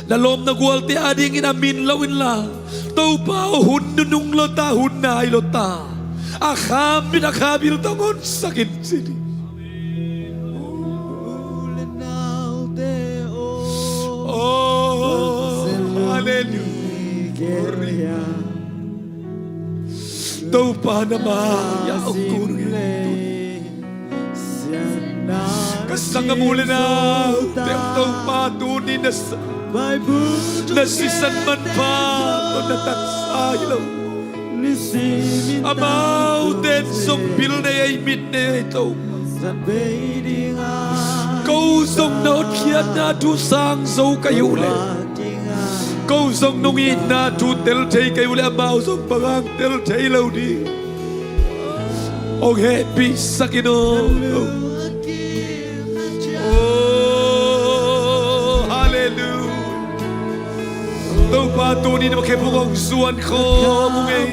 na lawm na gualte adingin a min lo inla, Topa aw, hun nunung lo ta, hun nai lo ta, a kha mit a kha bil tawh honsak in ci ni. Oh, hallelujah. Topa na mai-ah hong kun hi. Ka sanggam u le naute, Topa tuni na sa, na sisan manpha tawh na tatsa hi lo. Amaute in zong bil nei ei, mit nei ei, Topa. Ko zong na hotkhiatna thu sang zo ka hih uh leh, ko zong nong itna thu tel thei ka hih uh leh, amau zong bang hang tel thei lo ding. Hong hehpihsak in aw. Oh, hallelujah. Topa tuni na khephung hong zuan khawm ung ei.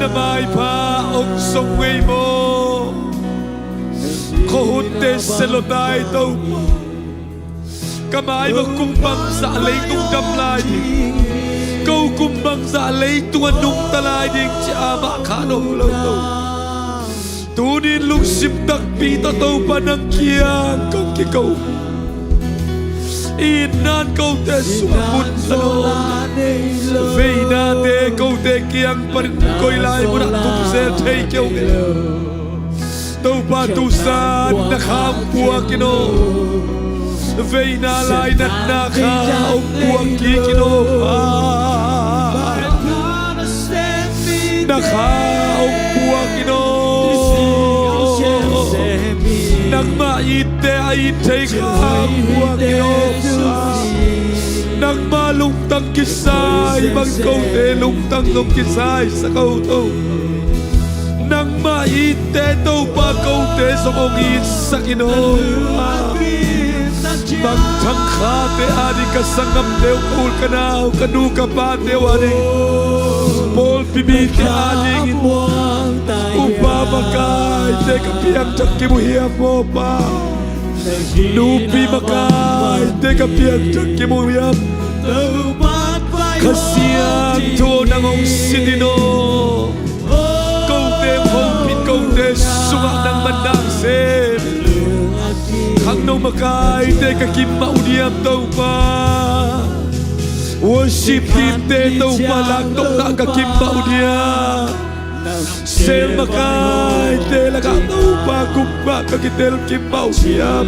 Na maipha Hong zong ngei maw? Khuahunte se lo tai Topa. Ka mai maw kum bangzah leitung dam lai ding, ko kum bangzah leitung a nungta lai ding ci-a mah kha dong lo Topa. Tunin lungsim takpi tawh Topa nang kiang kong kiko. I itna in kote sungah mun a lo, veinate kote kiang panin koi lai munah tum zel thei kei ung e. Topa tusan na kha hong puak in aw. Veina lainatna kha hong puak kik in aw. Na kha hong puak in aw. Nangmah itte a it thei kha hong puak in aw. Nangmah lungtang kisai bang kote lungtang zong kisai sa ko Topa. Nangmah itte Topa kote zong hong itsak in aw. Bang thangkhate ading ka sanggamte uh, ka ul ka nau, ka nu ka pate uh ading, pawlpi mite adingin upa makaite ka piangthak kim uh hiam aw Pa. Nupi makaite ka piangthak kim uh hiam. Kha Siangtho nang hong sit in aw. Kote hopih, kote sungah nangmah na sem. Khangno makaite ka kim mah uh diam Topa. Worship teamte Topa laktohna ka kim mah uh diam. Sel makaite lakah Topa kum mah ka kitel kim mah uh diam.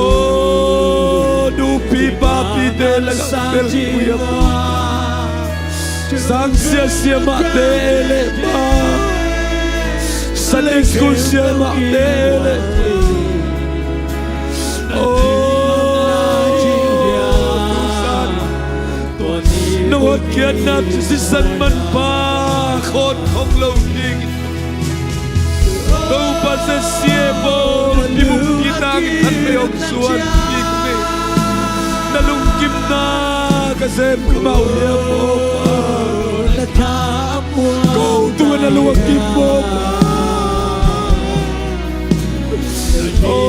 Aw nupi papite lakah tel kim uh diam. Sang siasia mahte e leh Pa. Sunday school siamahte e leh. Oh, nong hotkhiatna sisan manpha khawt khong lo ding. Topa zesia bawl pimuk kitang in khat pei hong suan ding. Na lungkimna ka sem ka mah uh hiam aw Pa. Ko tungah na lungkim maw Pa. Oh.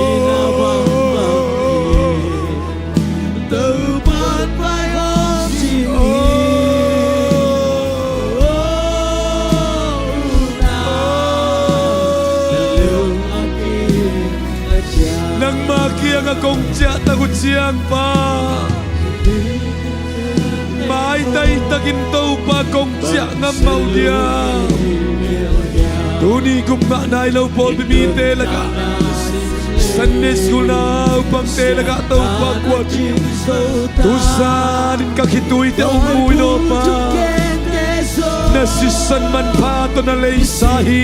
Nangma kiangah kong ciah tak uh ciang Pa, maitai takin Topa kong ciah ngam mah uh diam. Tuni kum ngah nai lo pawlpi mite lakah, Sunday school naupangte lakah Topa kuapih. Tusan in ka khituite hong mu in aw Pa. Na sisan manpha tawh na leisa hi.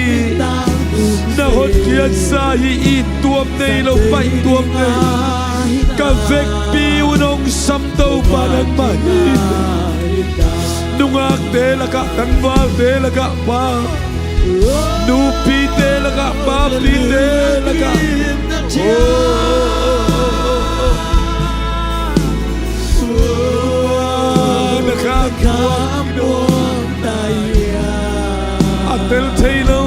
Na hotkhiatsa hi. It tuam nei lo, paih tuam nei. Ka vekpi un hong sam Topa nangmah hi. Nungakte lakah, tangvalte lakah Pa, nupite lakah, papite lakah. Oh, oh, oh, oh, oh. Na kha a tel thei lo,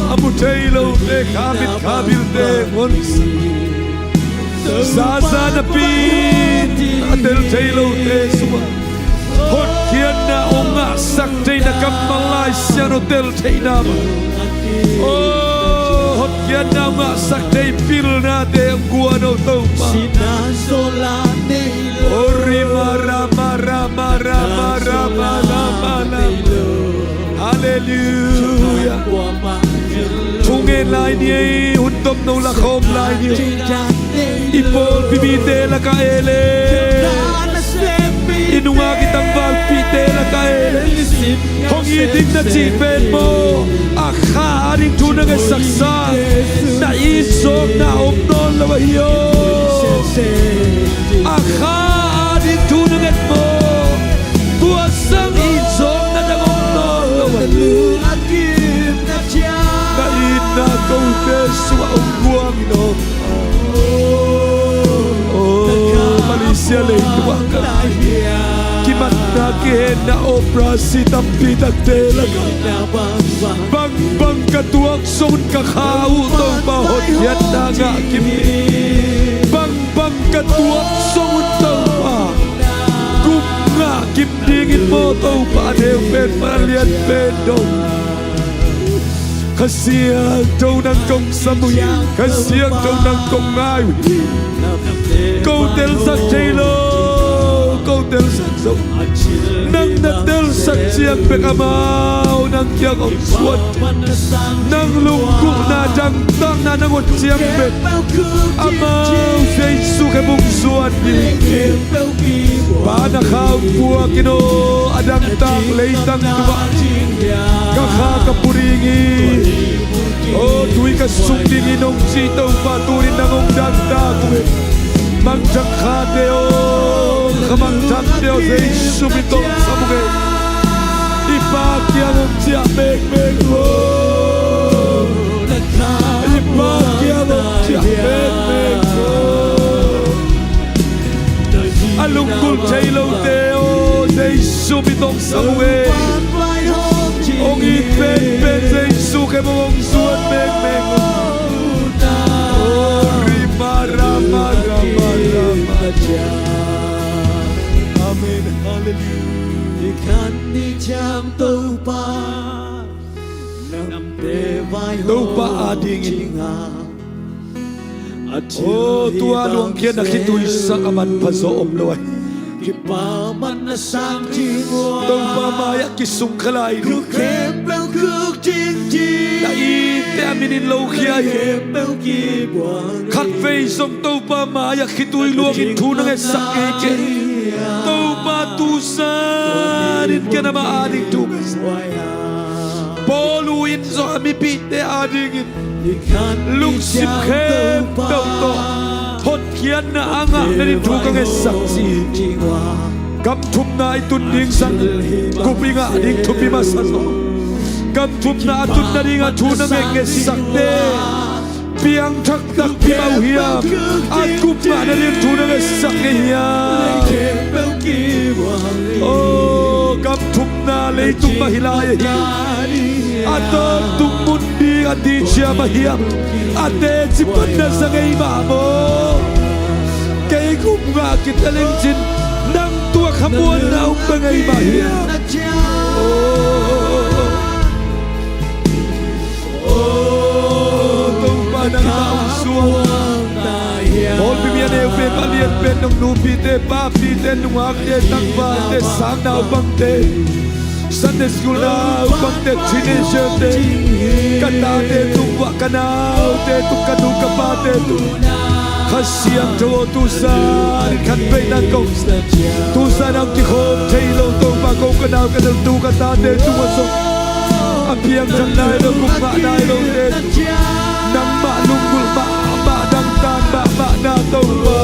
a mu thei lote kha mit kha bilte hong honsak. Zaza napi in a tel thei lote sungah hotkhiatna hong ngahsak thei, na kammal Lai Siangtho tel theihna mah. Oh, hotkhiatna hong ngahsak thei pilnate hong guan aw Topa. Oh, rima rama rama rama rama rama rama. Halleluiah. Thu ngen lai ni ei, hun tomno la khawm lai ni. I pawlpi mite lakah e leh, i nungak i tangvalpite lakah e leh, hong it ding na cih pen maw, a kha ading thu na ngetsak sang, na it zawkna om nawn lo ahi aw. A kha ading thu na nget maw, tua sang it zawkna dang om nawn lo ahi. Na itna kote sungah hong guang in aw. Oh, Malaysia leitungah ka kimatna kihenna om Prasi tampi takte lakah bangbang ka tuak zong ka kha uh Topa hotkhiatna ngah kim ding. Bangbang ka tuak zong uh Topa gum ngah kim dingin maw Topa, a neu pen pan a lian pen dong. Kha Siangtho nang kong sam uh hi. Kha Siangtho nang kong ngai uh hi. Ko telsak thei lo, ko telsak zo. Nang na telsak ciang bek amau nang kiang hong zuan. Nang lunggulhna dangtakna nang hon ciang bek amau Jesu khe bung zuan ding. Pa na kha hong puak in aw, a dangtak leitang tungah ka kha ka pu ding hi. Aw tui ka sung ding hi nong cih Topa, tuni nang hong dangtak uh hi. Mangthang khate aw, kha mangthangte aw, Jesu min tawh sam uh hi. I Pa kiang hong ciah mengmeng uh aw. I Pa kiang hong ciah mengmeng uh aw. A lunggulh thei lote aw, Jesu min tawh sam uh hi. Hong it penpen Jesu khe bang hong zuan mengmeng uh. Aw rima rama rama rama. Amen. Halleluia. Topa adingin. Aw tua luangkhiatna khituisak a manpha zaw om lo ahi. Topa mai-ah kisung kha lai ding. Na itte a min in lokhia hi. Khatvei zong Topa mai-ah khitui luangin thu na ngetsak ngei kei. Topa tusanin ken amah ading thu ngetsak. Paul in zong a mipihte adingin lungsim khempeuh tawh hotkhiatna a ngah nading thu ka ngetsak ci hi. Gam thumna i tun ding zan gup i ngah ding thupi masa zaw. Gam thumna a tun nading a thu na nget ngetsakte piangthak takpi mah uh hiam? A gup ngah nading thu na ngetsak ngei hiam? Aw gam thumna leitung mah hi lai ahi. A tawntung mun ding a ti cia mah hiam? A teci pan na za ngei mah maw? Kei gup ngah kitel ing cin nang tua khamuanna hong pia ngei mah hiam? Aw Topa nangmah hong suang. Pawlpi mi a neu pen a lian pen nong nupite papite nungakte tangvalte sang naupangte Sunday school naupangte teenagerte ka tate tung uah ka naute tung ka nu ka pate tung Kha Siangtho aw tusa in khat vei nang kong tusa nang kikhawm thei lo Topa ko ka nau ka nu ka tate tung a zong a piangthak nai lo gupngah nai lote nangmah lunggulh mahmah dangtak mahmah na Topa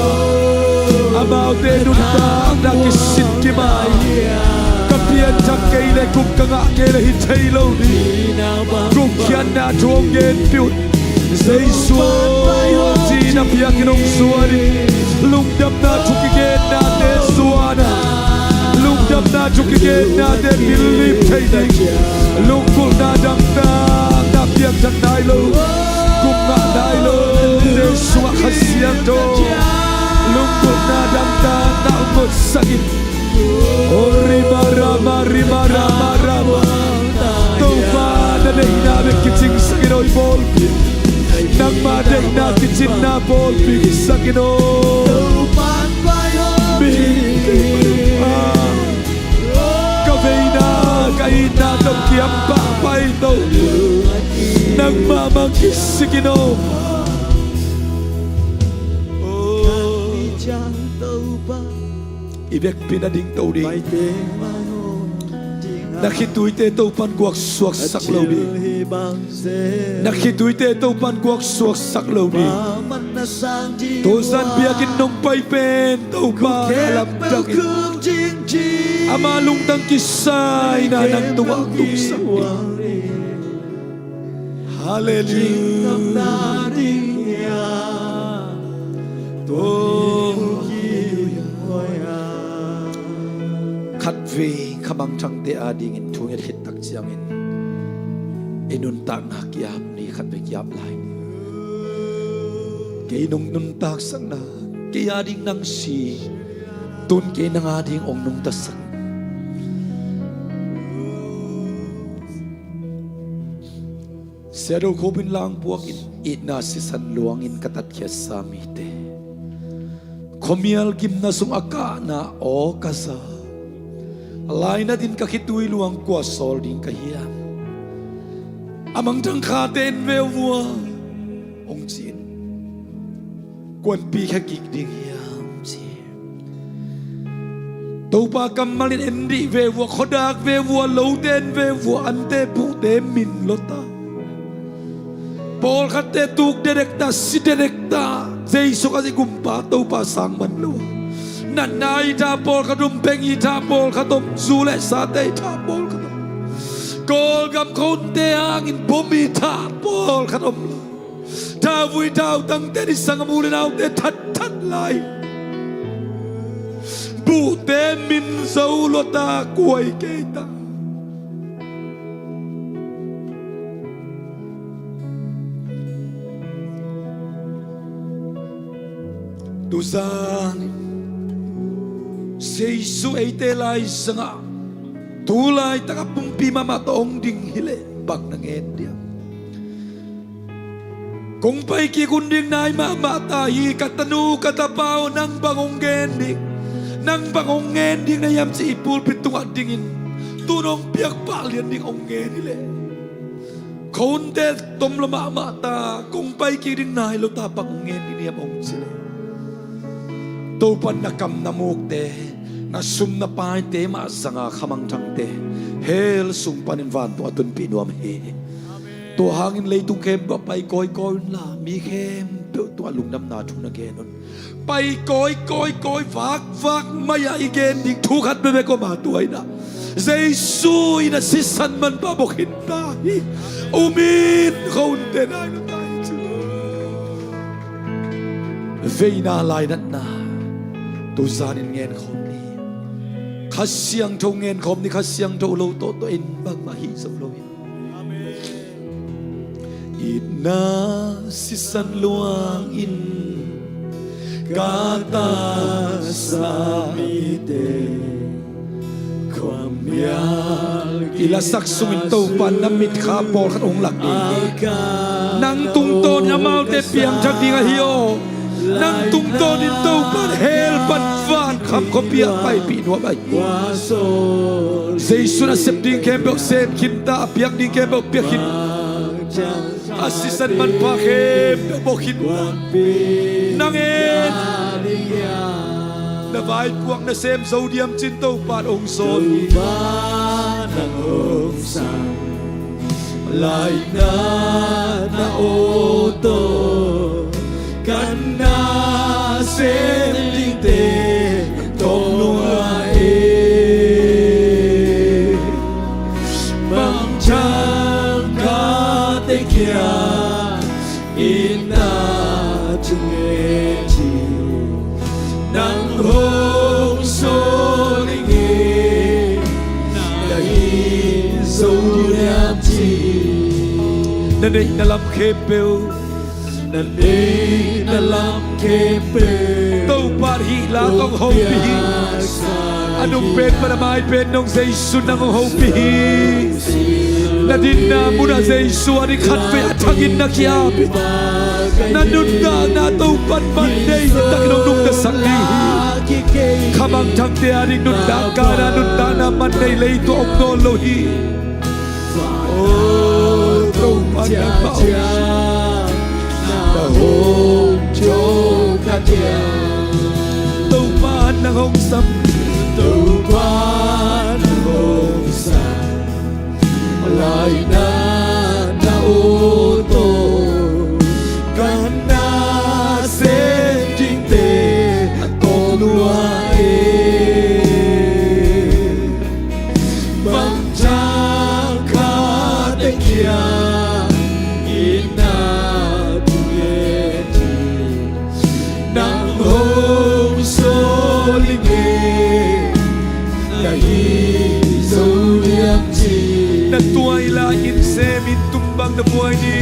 amaute nuntakna kisit kimai ka piangthak kei le gup ka ngah kei le hi thei lo ding gupkhiatna thu hong genpih un. Jesu aw ci na piakin hong suan in lungdamna thu kigenna te suan a lungdamna thu kigenna te believe thei ding lunggulhna dangtak na piangthak nai lo gupngah nai lo te sungah Kha Siangtho lunggulhna dangtak na hong ngotsak in. O rima rama rima rama rama Topa na deihna bek kicingsak in aw i pawlpi nangma deihna kicinna pawlpi kisak in aw. Ka veina ka itna tawh kiam pahpah in aw nangmah mang kisik in aw. I vekpi na dingto ding. Na khituite Topan guak suaksak lo ding. Na khituite Topan guak suaksak lo ding. Tuzan biakinn nong pai pen Topa a lamdang in ama lungtang kisaina nang tungah tungsak ding. Halleluia. Khatvei Khamangthangte adingin thu nget khit tak ciangin i nuntakna kiap ni khat ve kiap lai ni. Kei nong nuntaksakna, kei ading nang si, tun kei nang ading ong nungtasak. Siado Khupin langpuakin itna sisan luangin ka tatkhiatsa mite, khuamial gimna sung a kahna aw ka za, lainatin ka khitui luang kua sawl ding ka hiam? A mangthang khate en veu vua hong ci-in, kuanpi kha kik ding hiam ci. Topa kammal in en dih ve vua, khuadak ve vua, lote en ve vua, ante buhte min lota. Pawlkhatte tuk dedek ta, si dedek ta. Jesu Khazih gumpa Topa sang man lo. Natna i tha pawlkhat om, beng i tha pawlkhat om, zu le sate i tha pawlkhat om. Kawlgam khaunte hangin bom i tha pawlkhat om lo. Thavui thautangte ni sangam u le naute thatthat lai. Buhte min zo lota kuai kei ta. Tuzan Jesu eite lai sangah tu laitak a pumpi mahmah tawh hong ding hileh bang na ngen diam? Kong pai kik un ding nai mahmah ta hi, ka tanu ka tapa aw, nang bang hong gen ding, nang bang hong ngen ding na hiam ci i pulpit tungah dingin tun hong piak pah lian ding hong ngen hileh. Khaunte tom lo mahmah ta, kong pai kik ding nai lo ta, bang hong ngen ding na hiam hong ci leh. Topan na kam na mukte, na sum na paite mah zanga khamangthangte hell sung panin vantung a tunpih nuam hi. Tua hangin leitung khempeuh a pai kawikawi unla, mi khempeuh tungah lungdamna thu na gen un. Pai kawikawi, kawivakvak mai-ah i gen ding thu khat bekbek om a, tua in ah Jesu in a sisan manpha bawk khin ta hi. Um in, khaunte nai lo ta hi cu. Veina lainatna tuzanin ngenkhawm ni. Kha Siangtho ngenkhawm ni, Kha Siangtho lo tawhtawh in bangmah hih zo lo hi. Itna sisan luangin ka taksa mite, khuamial i lasak sungin Topa na mitkha pawlkhat hong lak ding hi. Nang tungtawnin amaute piangthak ding ahi aw. Nang tungtawnin Topa in hell pan van kham khuapi ah paipih nuam ahi. Jesu in a sep ding khempeuh sem khin ta, a piak ding khempeuh piak khin. A sisan manpha khempeuh bawk khin. Nang en. Na vaipuak na sem zo diam cin Topa in hong sawl hi. Laina na awto kan na sem dingte tawng lua e. Mangthang khate kia itna thunget hi. Nang hong sawl ing e, na hi zo diam ci. Na neih na lam khempeuh, na neih na lam khempeuh Topa hih la tawh hong hopih hi. A nung pen pan a mai pen nong Jesu nang hong hopih hi. Na dinna munah Jesu a ding khatvei a thangin na ki-ap hi. Na nuntakna Topa in man nei takin hong nungtasak ding hi. Khamangthangte a ding nuntak kana nuntakna man nei leitung om nawn lo hi. O Topa nangmah hong, na hong thawh kha dia. Topa nang hong sam. Topa nang hong sam. Laina na awto kan na sem dingte tawng lua e. Mangthang khate kia itna thunget hi. Nang hong sawl ing e, na hi Tuailai in sem in tung bang na buai ni.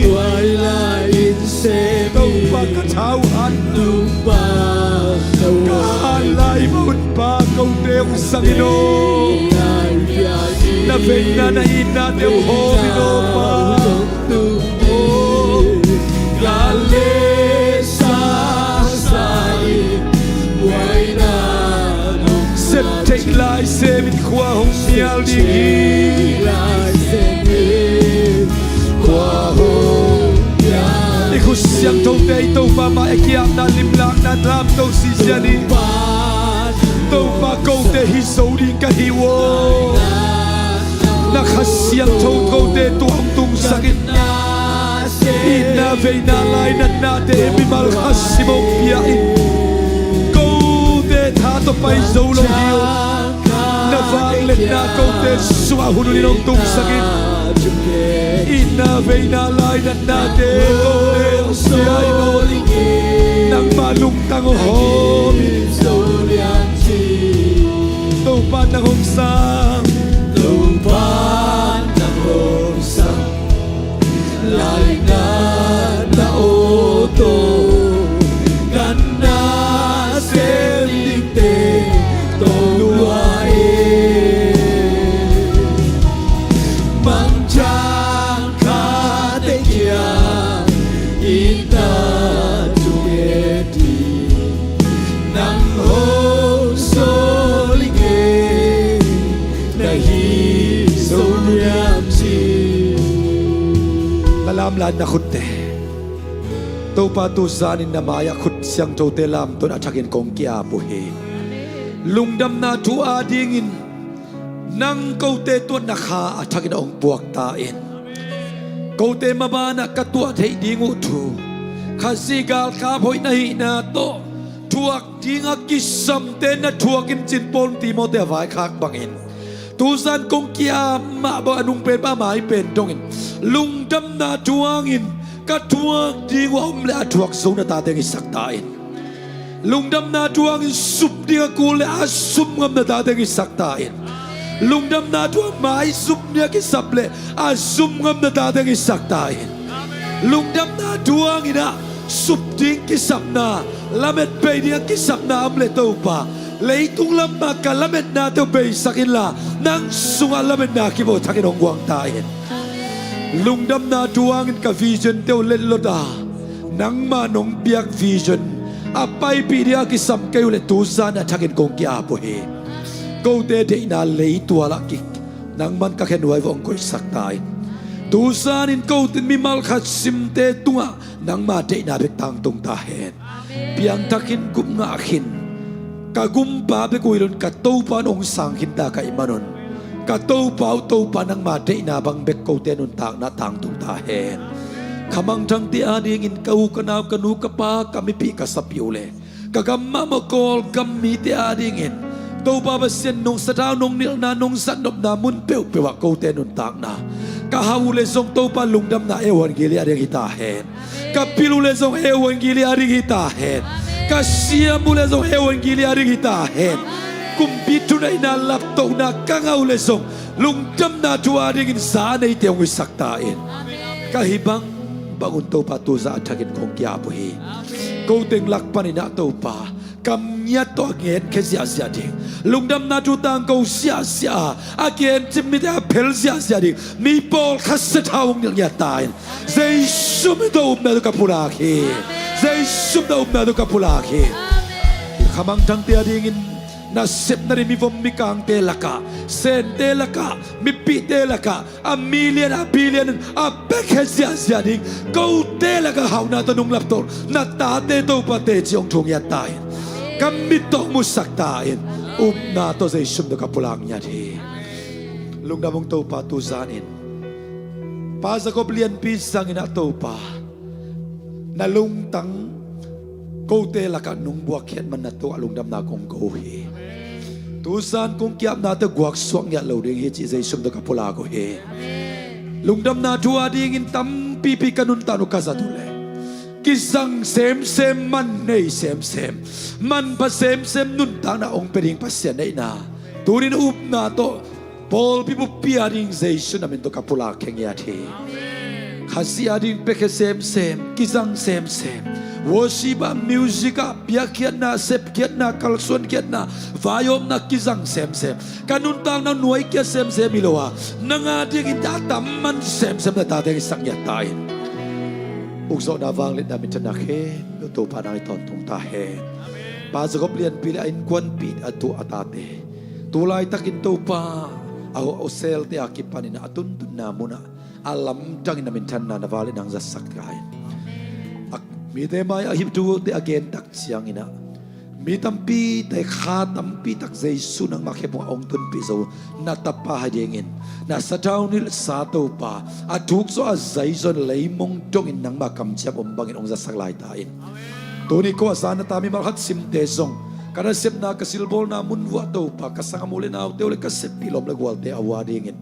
Tuailai in sem in. Topa ka thau han. Tung bang na buai. Ka han lai mun pa kote hong sang in aw. Na veina na itna te hong hawm in aw pa. Sem theih lai sem in khua hong nial ding hi. I khut siangthote i Topa mah a kiapna limlakna lamto sisia ni. Topa kote hi zo ding ka hi uh aw. Na Kha Siangtho kote tua hong tungsak in. Itna veina lainatnate mimal khat sim hong pia in. Kote tha tawh pai zo lo hi uh. Na vangliatna kote sungah hun hun in hong tungsak in. Itna veina lainatnate kote hong pia in aw. Nangmah lungtang hong hawm in. Topa nang hong sang. Topa nang hong sang. Lainatna aw tawh kan na sem dingte tawh lua e. Mangthang khate kiang itna thunget hi. Nang hong sawl i ngei na hi zo niam ci. Na lamlat na khutte. Topa tu zanin na mai-ah khut siangthote lamton a thakin kong ki-ap uh hi. Lungdamna thu adingin nang kote tuatna kha a thakin hong puak ta in. Kote mabanah ka tuah theih ding uh thu Khazih galkap hoih na hihna tawh thuak ding a kisamte na thuak in cin Paul in Timote a vaikhak bangin. Tuzan kong ki-ap mah bang a nung pen pa mai pen dongin lungdamna thu hangin ka thuak ding uh a om le a thuak zo na tate hong hisak ta in. Lungdamna thu hangin sup ding a kul le a sup ngam na tate hong hisak ta in. Lungdamna thu hang mai sup ding a kisap le a sup ngam na tate hong hisak ta in. Lungdamna thu hangin ah sup ding kisapna, lamet bei ding a kisapna om le Topa, leitung lam mah ka lametnate uh beisak inla nang sungah lametna kibawl thakin hong guang ta in. Lungdamna thu hangin ka vision te uh letlot a nangmah nong piak vision a paipih ding a kisam kei uh le tuzan a thakin kong ki-ap uh hi. Kote deihna leitual ah kik nangman ka khenuai vawng koihsak ta in. Tuzanin kote mimal khat simte tungah nangma deihna bek tangtung ta hen. Piangthak khin, gupngah khin. Ka gumpa bek uh hi loin ka Topa in hong sang khin ta ka hih manun ka Topa uh Topa nangma deihna bang bek kote nuntakna tangtung ta hen. Khamangthangte adingin ka u ka nau ka nu ka pa ka mipih ka sapi uh le ka gam mahmah Kawlgam mite adingin Topa Pasian nong sathau nong nilhna nong zatnopna mun peuhpeuh ah kote nuntakna ka hau uh le zong Topa lungdamna e uh hong gili ading hi ta hen. Ka pil uh le zong e uh hong gili ading hi ta hen. Ka siam uh le zong e uh hong gili ading hi ta hen. Kumpi thuneihna laptohna ka ngah uh le zong lungdamna thu adingin za a neite hong hisak ta in. Ka hih bang bangun Topa tuzan a thakin kong ki-ap uh hi. Ko teng lak panin ah Topa kam ngiat tawh a ngen khia ziahziah ding, lungdamna thu tangko ziahziah a, a gencip mite a phel ziahziah ding mi pawlkhat sathau hong nilh ngiat ta in. Jesu min tawh upna tawh ka pulak hi. Jesu min tawh upna tawh ka pulak hi. Khamangthangte adingin nasepna ding mivom mikangte lakah, sente lakah, mipihte lakah a million a billion a pekhe ziahziah ding kote lakah hauhna tawh nung laptoh na tate Topa teci hong thu ngiat ta in. Ka mit tawh musak ta in. Upna tawh Jesu min tawh ka pulak ngiat hi. Lungdam ung Topa tuzanin Pa Jacob lianpi zangin ah Topa na lungtang kote lakah nong buakkhiat man na tungah lungdamna kong ko uh hi. Tuzan kong ki-apnate guaksuak ngiat lo ding hi cih Jesu min tawh ka pulak uh hi. Lungdamna thu adingin tampipi ka nuntak uh ka zat uh le kizang semsem, man nei semsem, manpha semsem nuntakna hong pia ding Pasian neihna tunin upna tawh Pawlpi buppi a ding Jesu na min tawh ka pulak khe ngiat hi. Khazih a ding piakhia semsem, kizang semsem. Worship ah, music ah, piakkhiatna, sepkhiatna, kalsuankhiatna, vaiawmna kizang semsem. Ka nuntakna nuaikhia semsem hi lo a, nang a dingin a tam man semsem na tate hong hisak ngiat ta in. Ukzawhna, vangliatna, minthanna khempeuh Topa nang i tawntung ta hen. Pa Jacob Lianpi le a innkuanpih, a tu a tate, tu laitakin Topa, a, a selte a kipanin a tuntunna munah a lamdangin na minthanna, na vangliatna hong zatsak ta in. A, mite mai-ah hih thute a gen tak ciangin ah, mi tampite, kha tampi tak Jesu nangmah khempeuh a hong tunpih zo na tapa hi dingin, na sathau nilhsa Topa, a thuk zawh a zai zawh in leimong dongin nangmah kamciam om bangin hong zatsak lai ta in. Tuni khuazan a ta mimal khat simte zong, ka nasepna, ka silbawlna mun vuah Topa, ka sanggam u le naute uh le ka seppih lawm le gualte uh a dingin,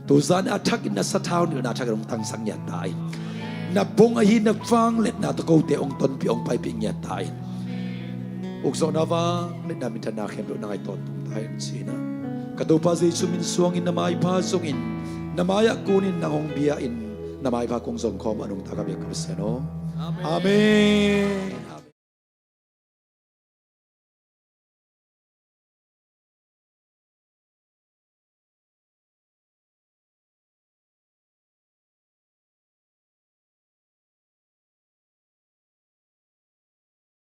tuzan a thakin na sathau nilhna thakin hong tangsak ngiat ta in. Na bong ahi na vangliatna tawh kote hong tonpih, hong paipih ngiat ta in. Ukzawhna, vangliatna, minthanna khempeuh nang a i tawntung ta hen ci-in ah, ka Topa Jesu min suangin na maipha zongin, na mai-ah kunin nang hong bia-in, na maipha kong zong khawm a nungta ka biak ka Pasian aw. Amen.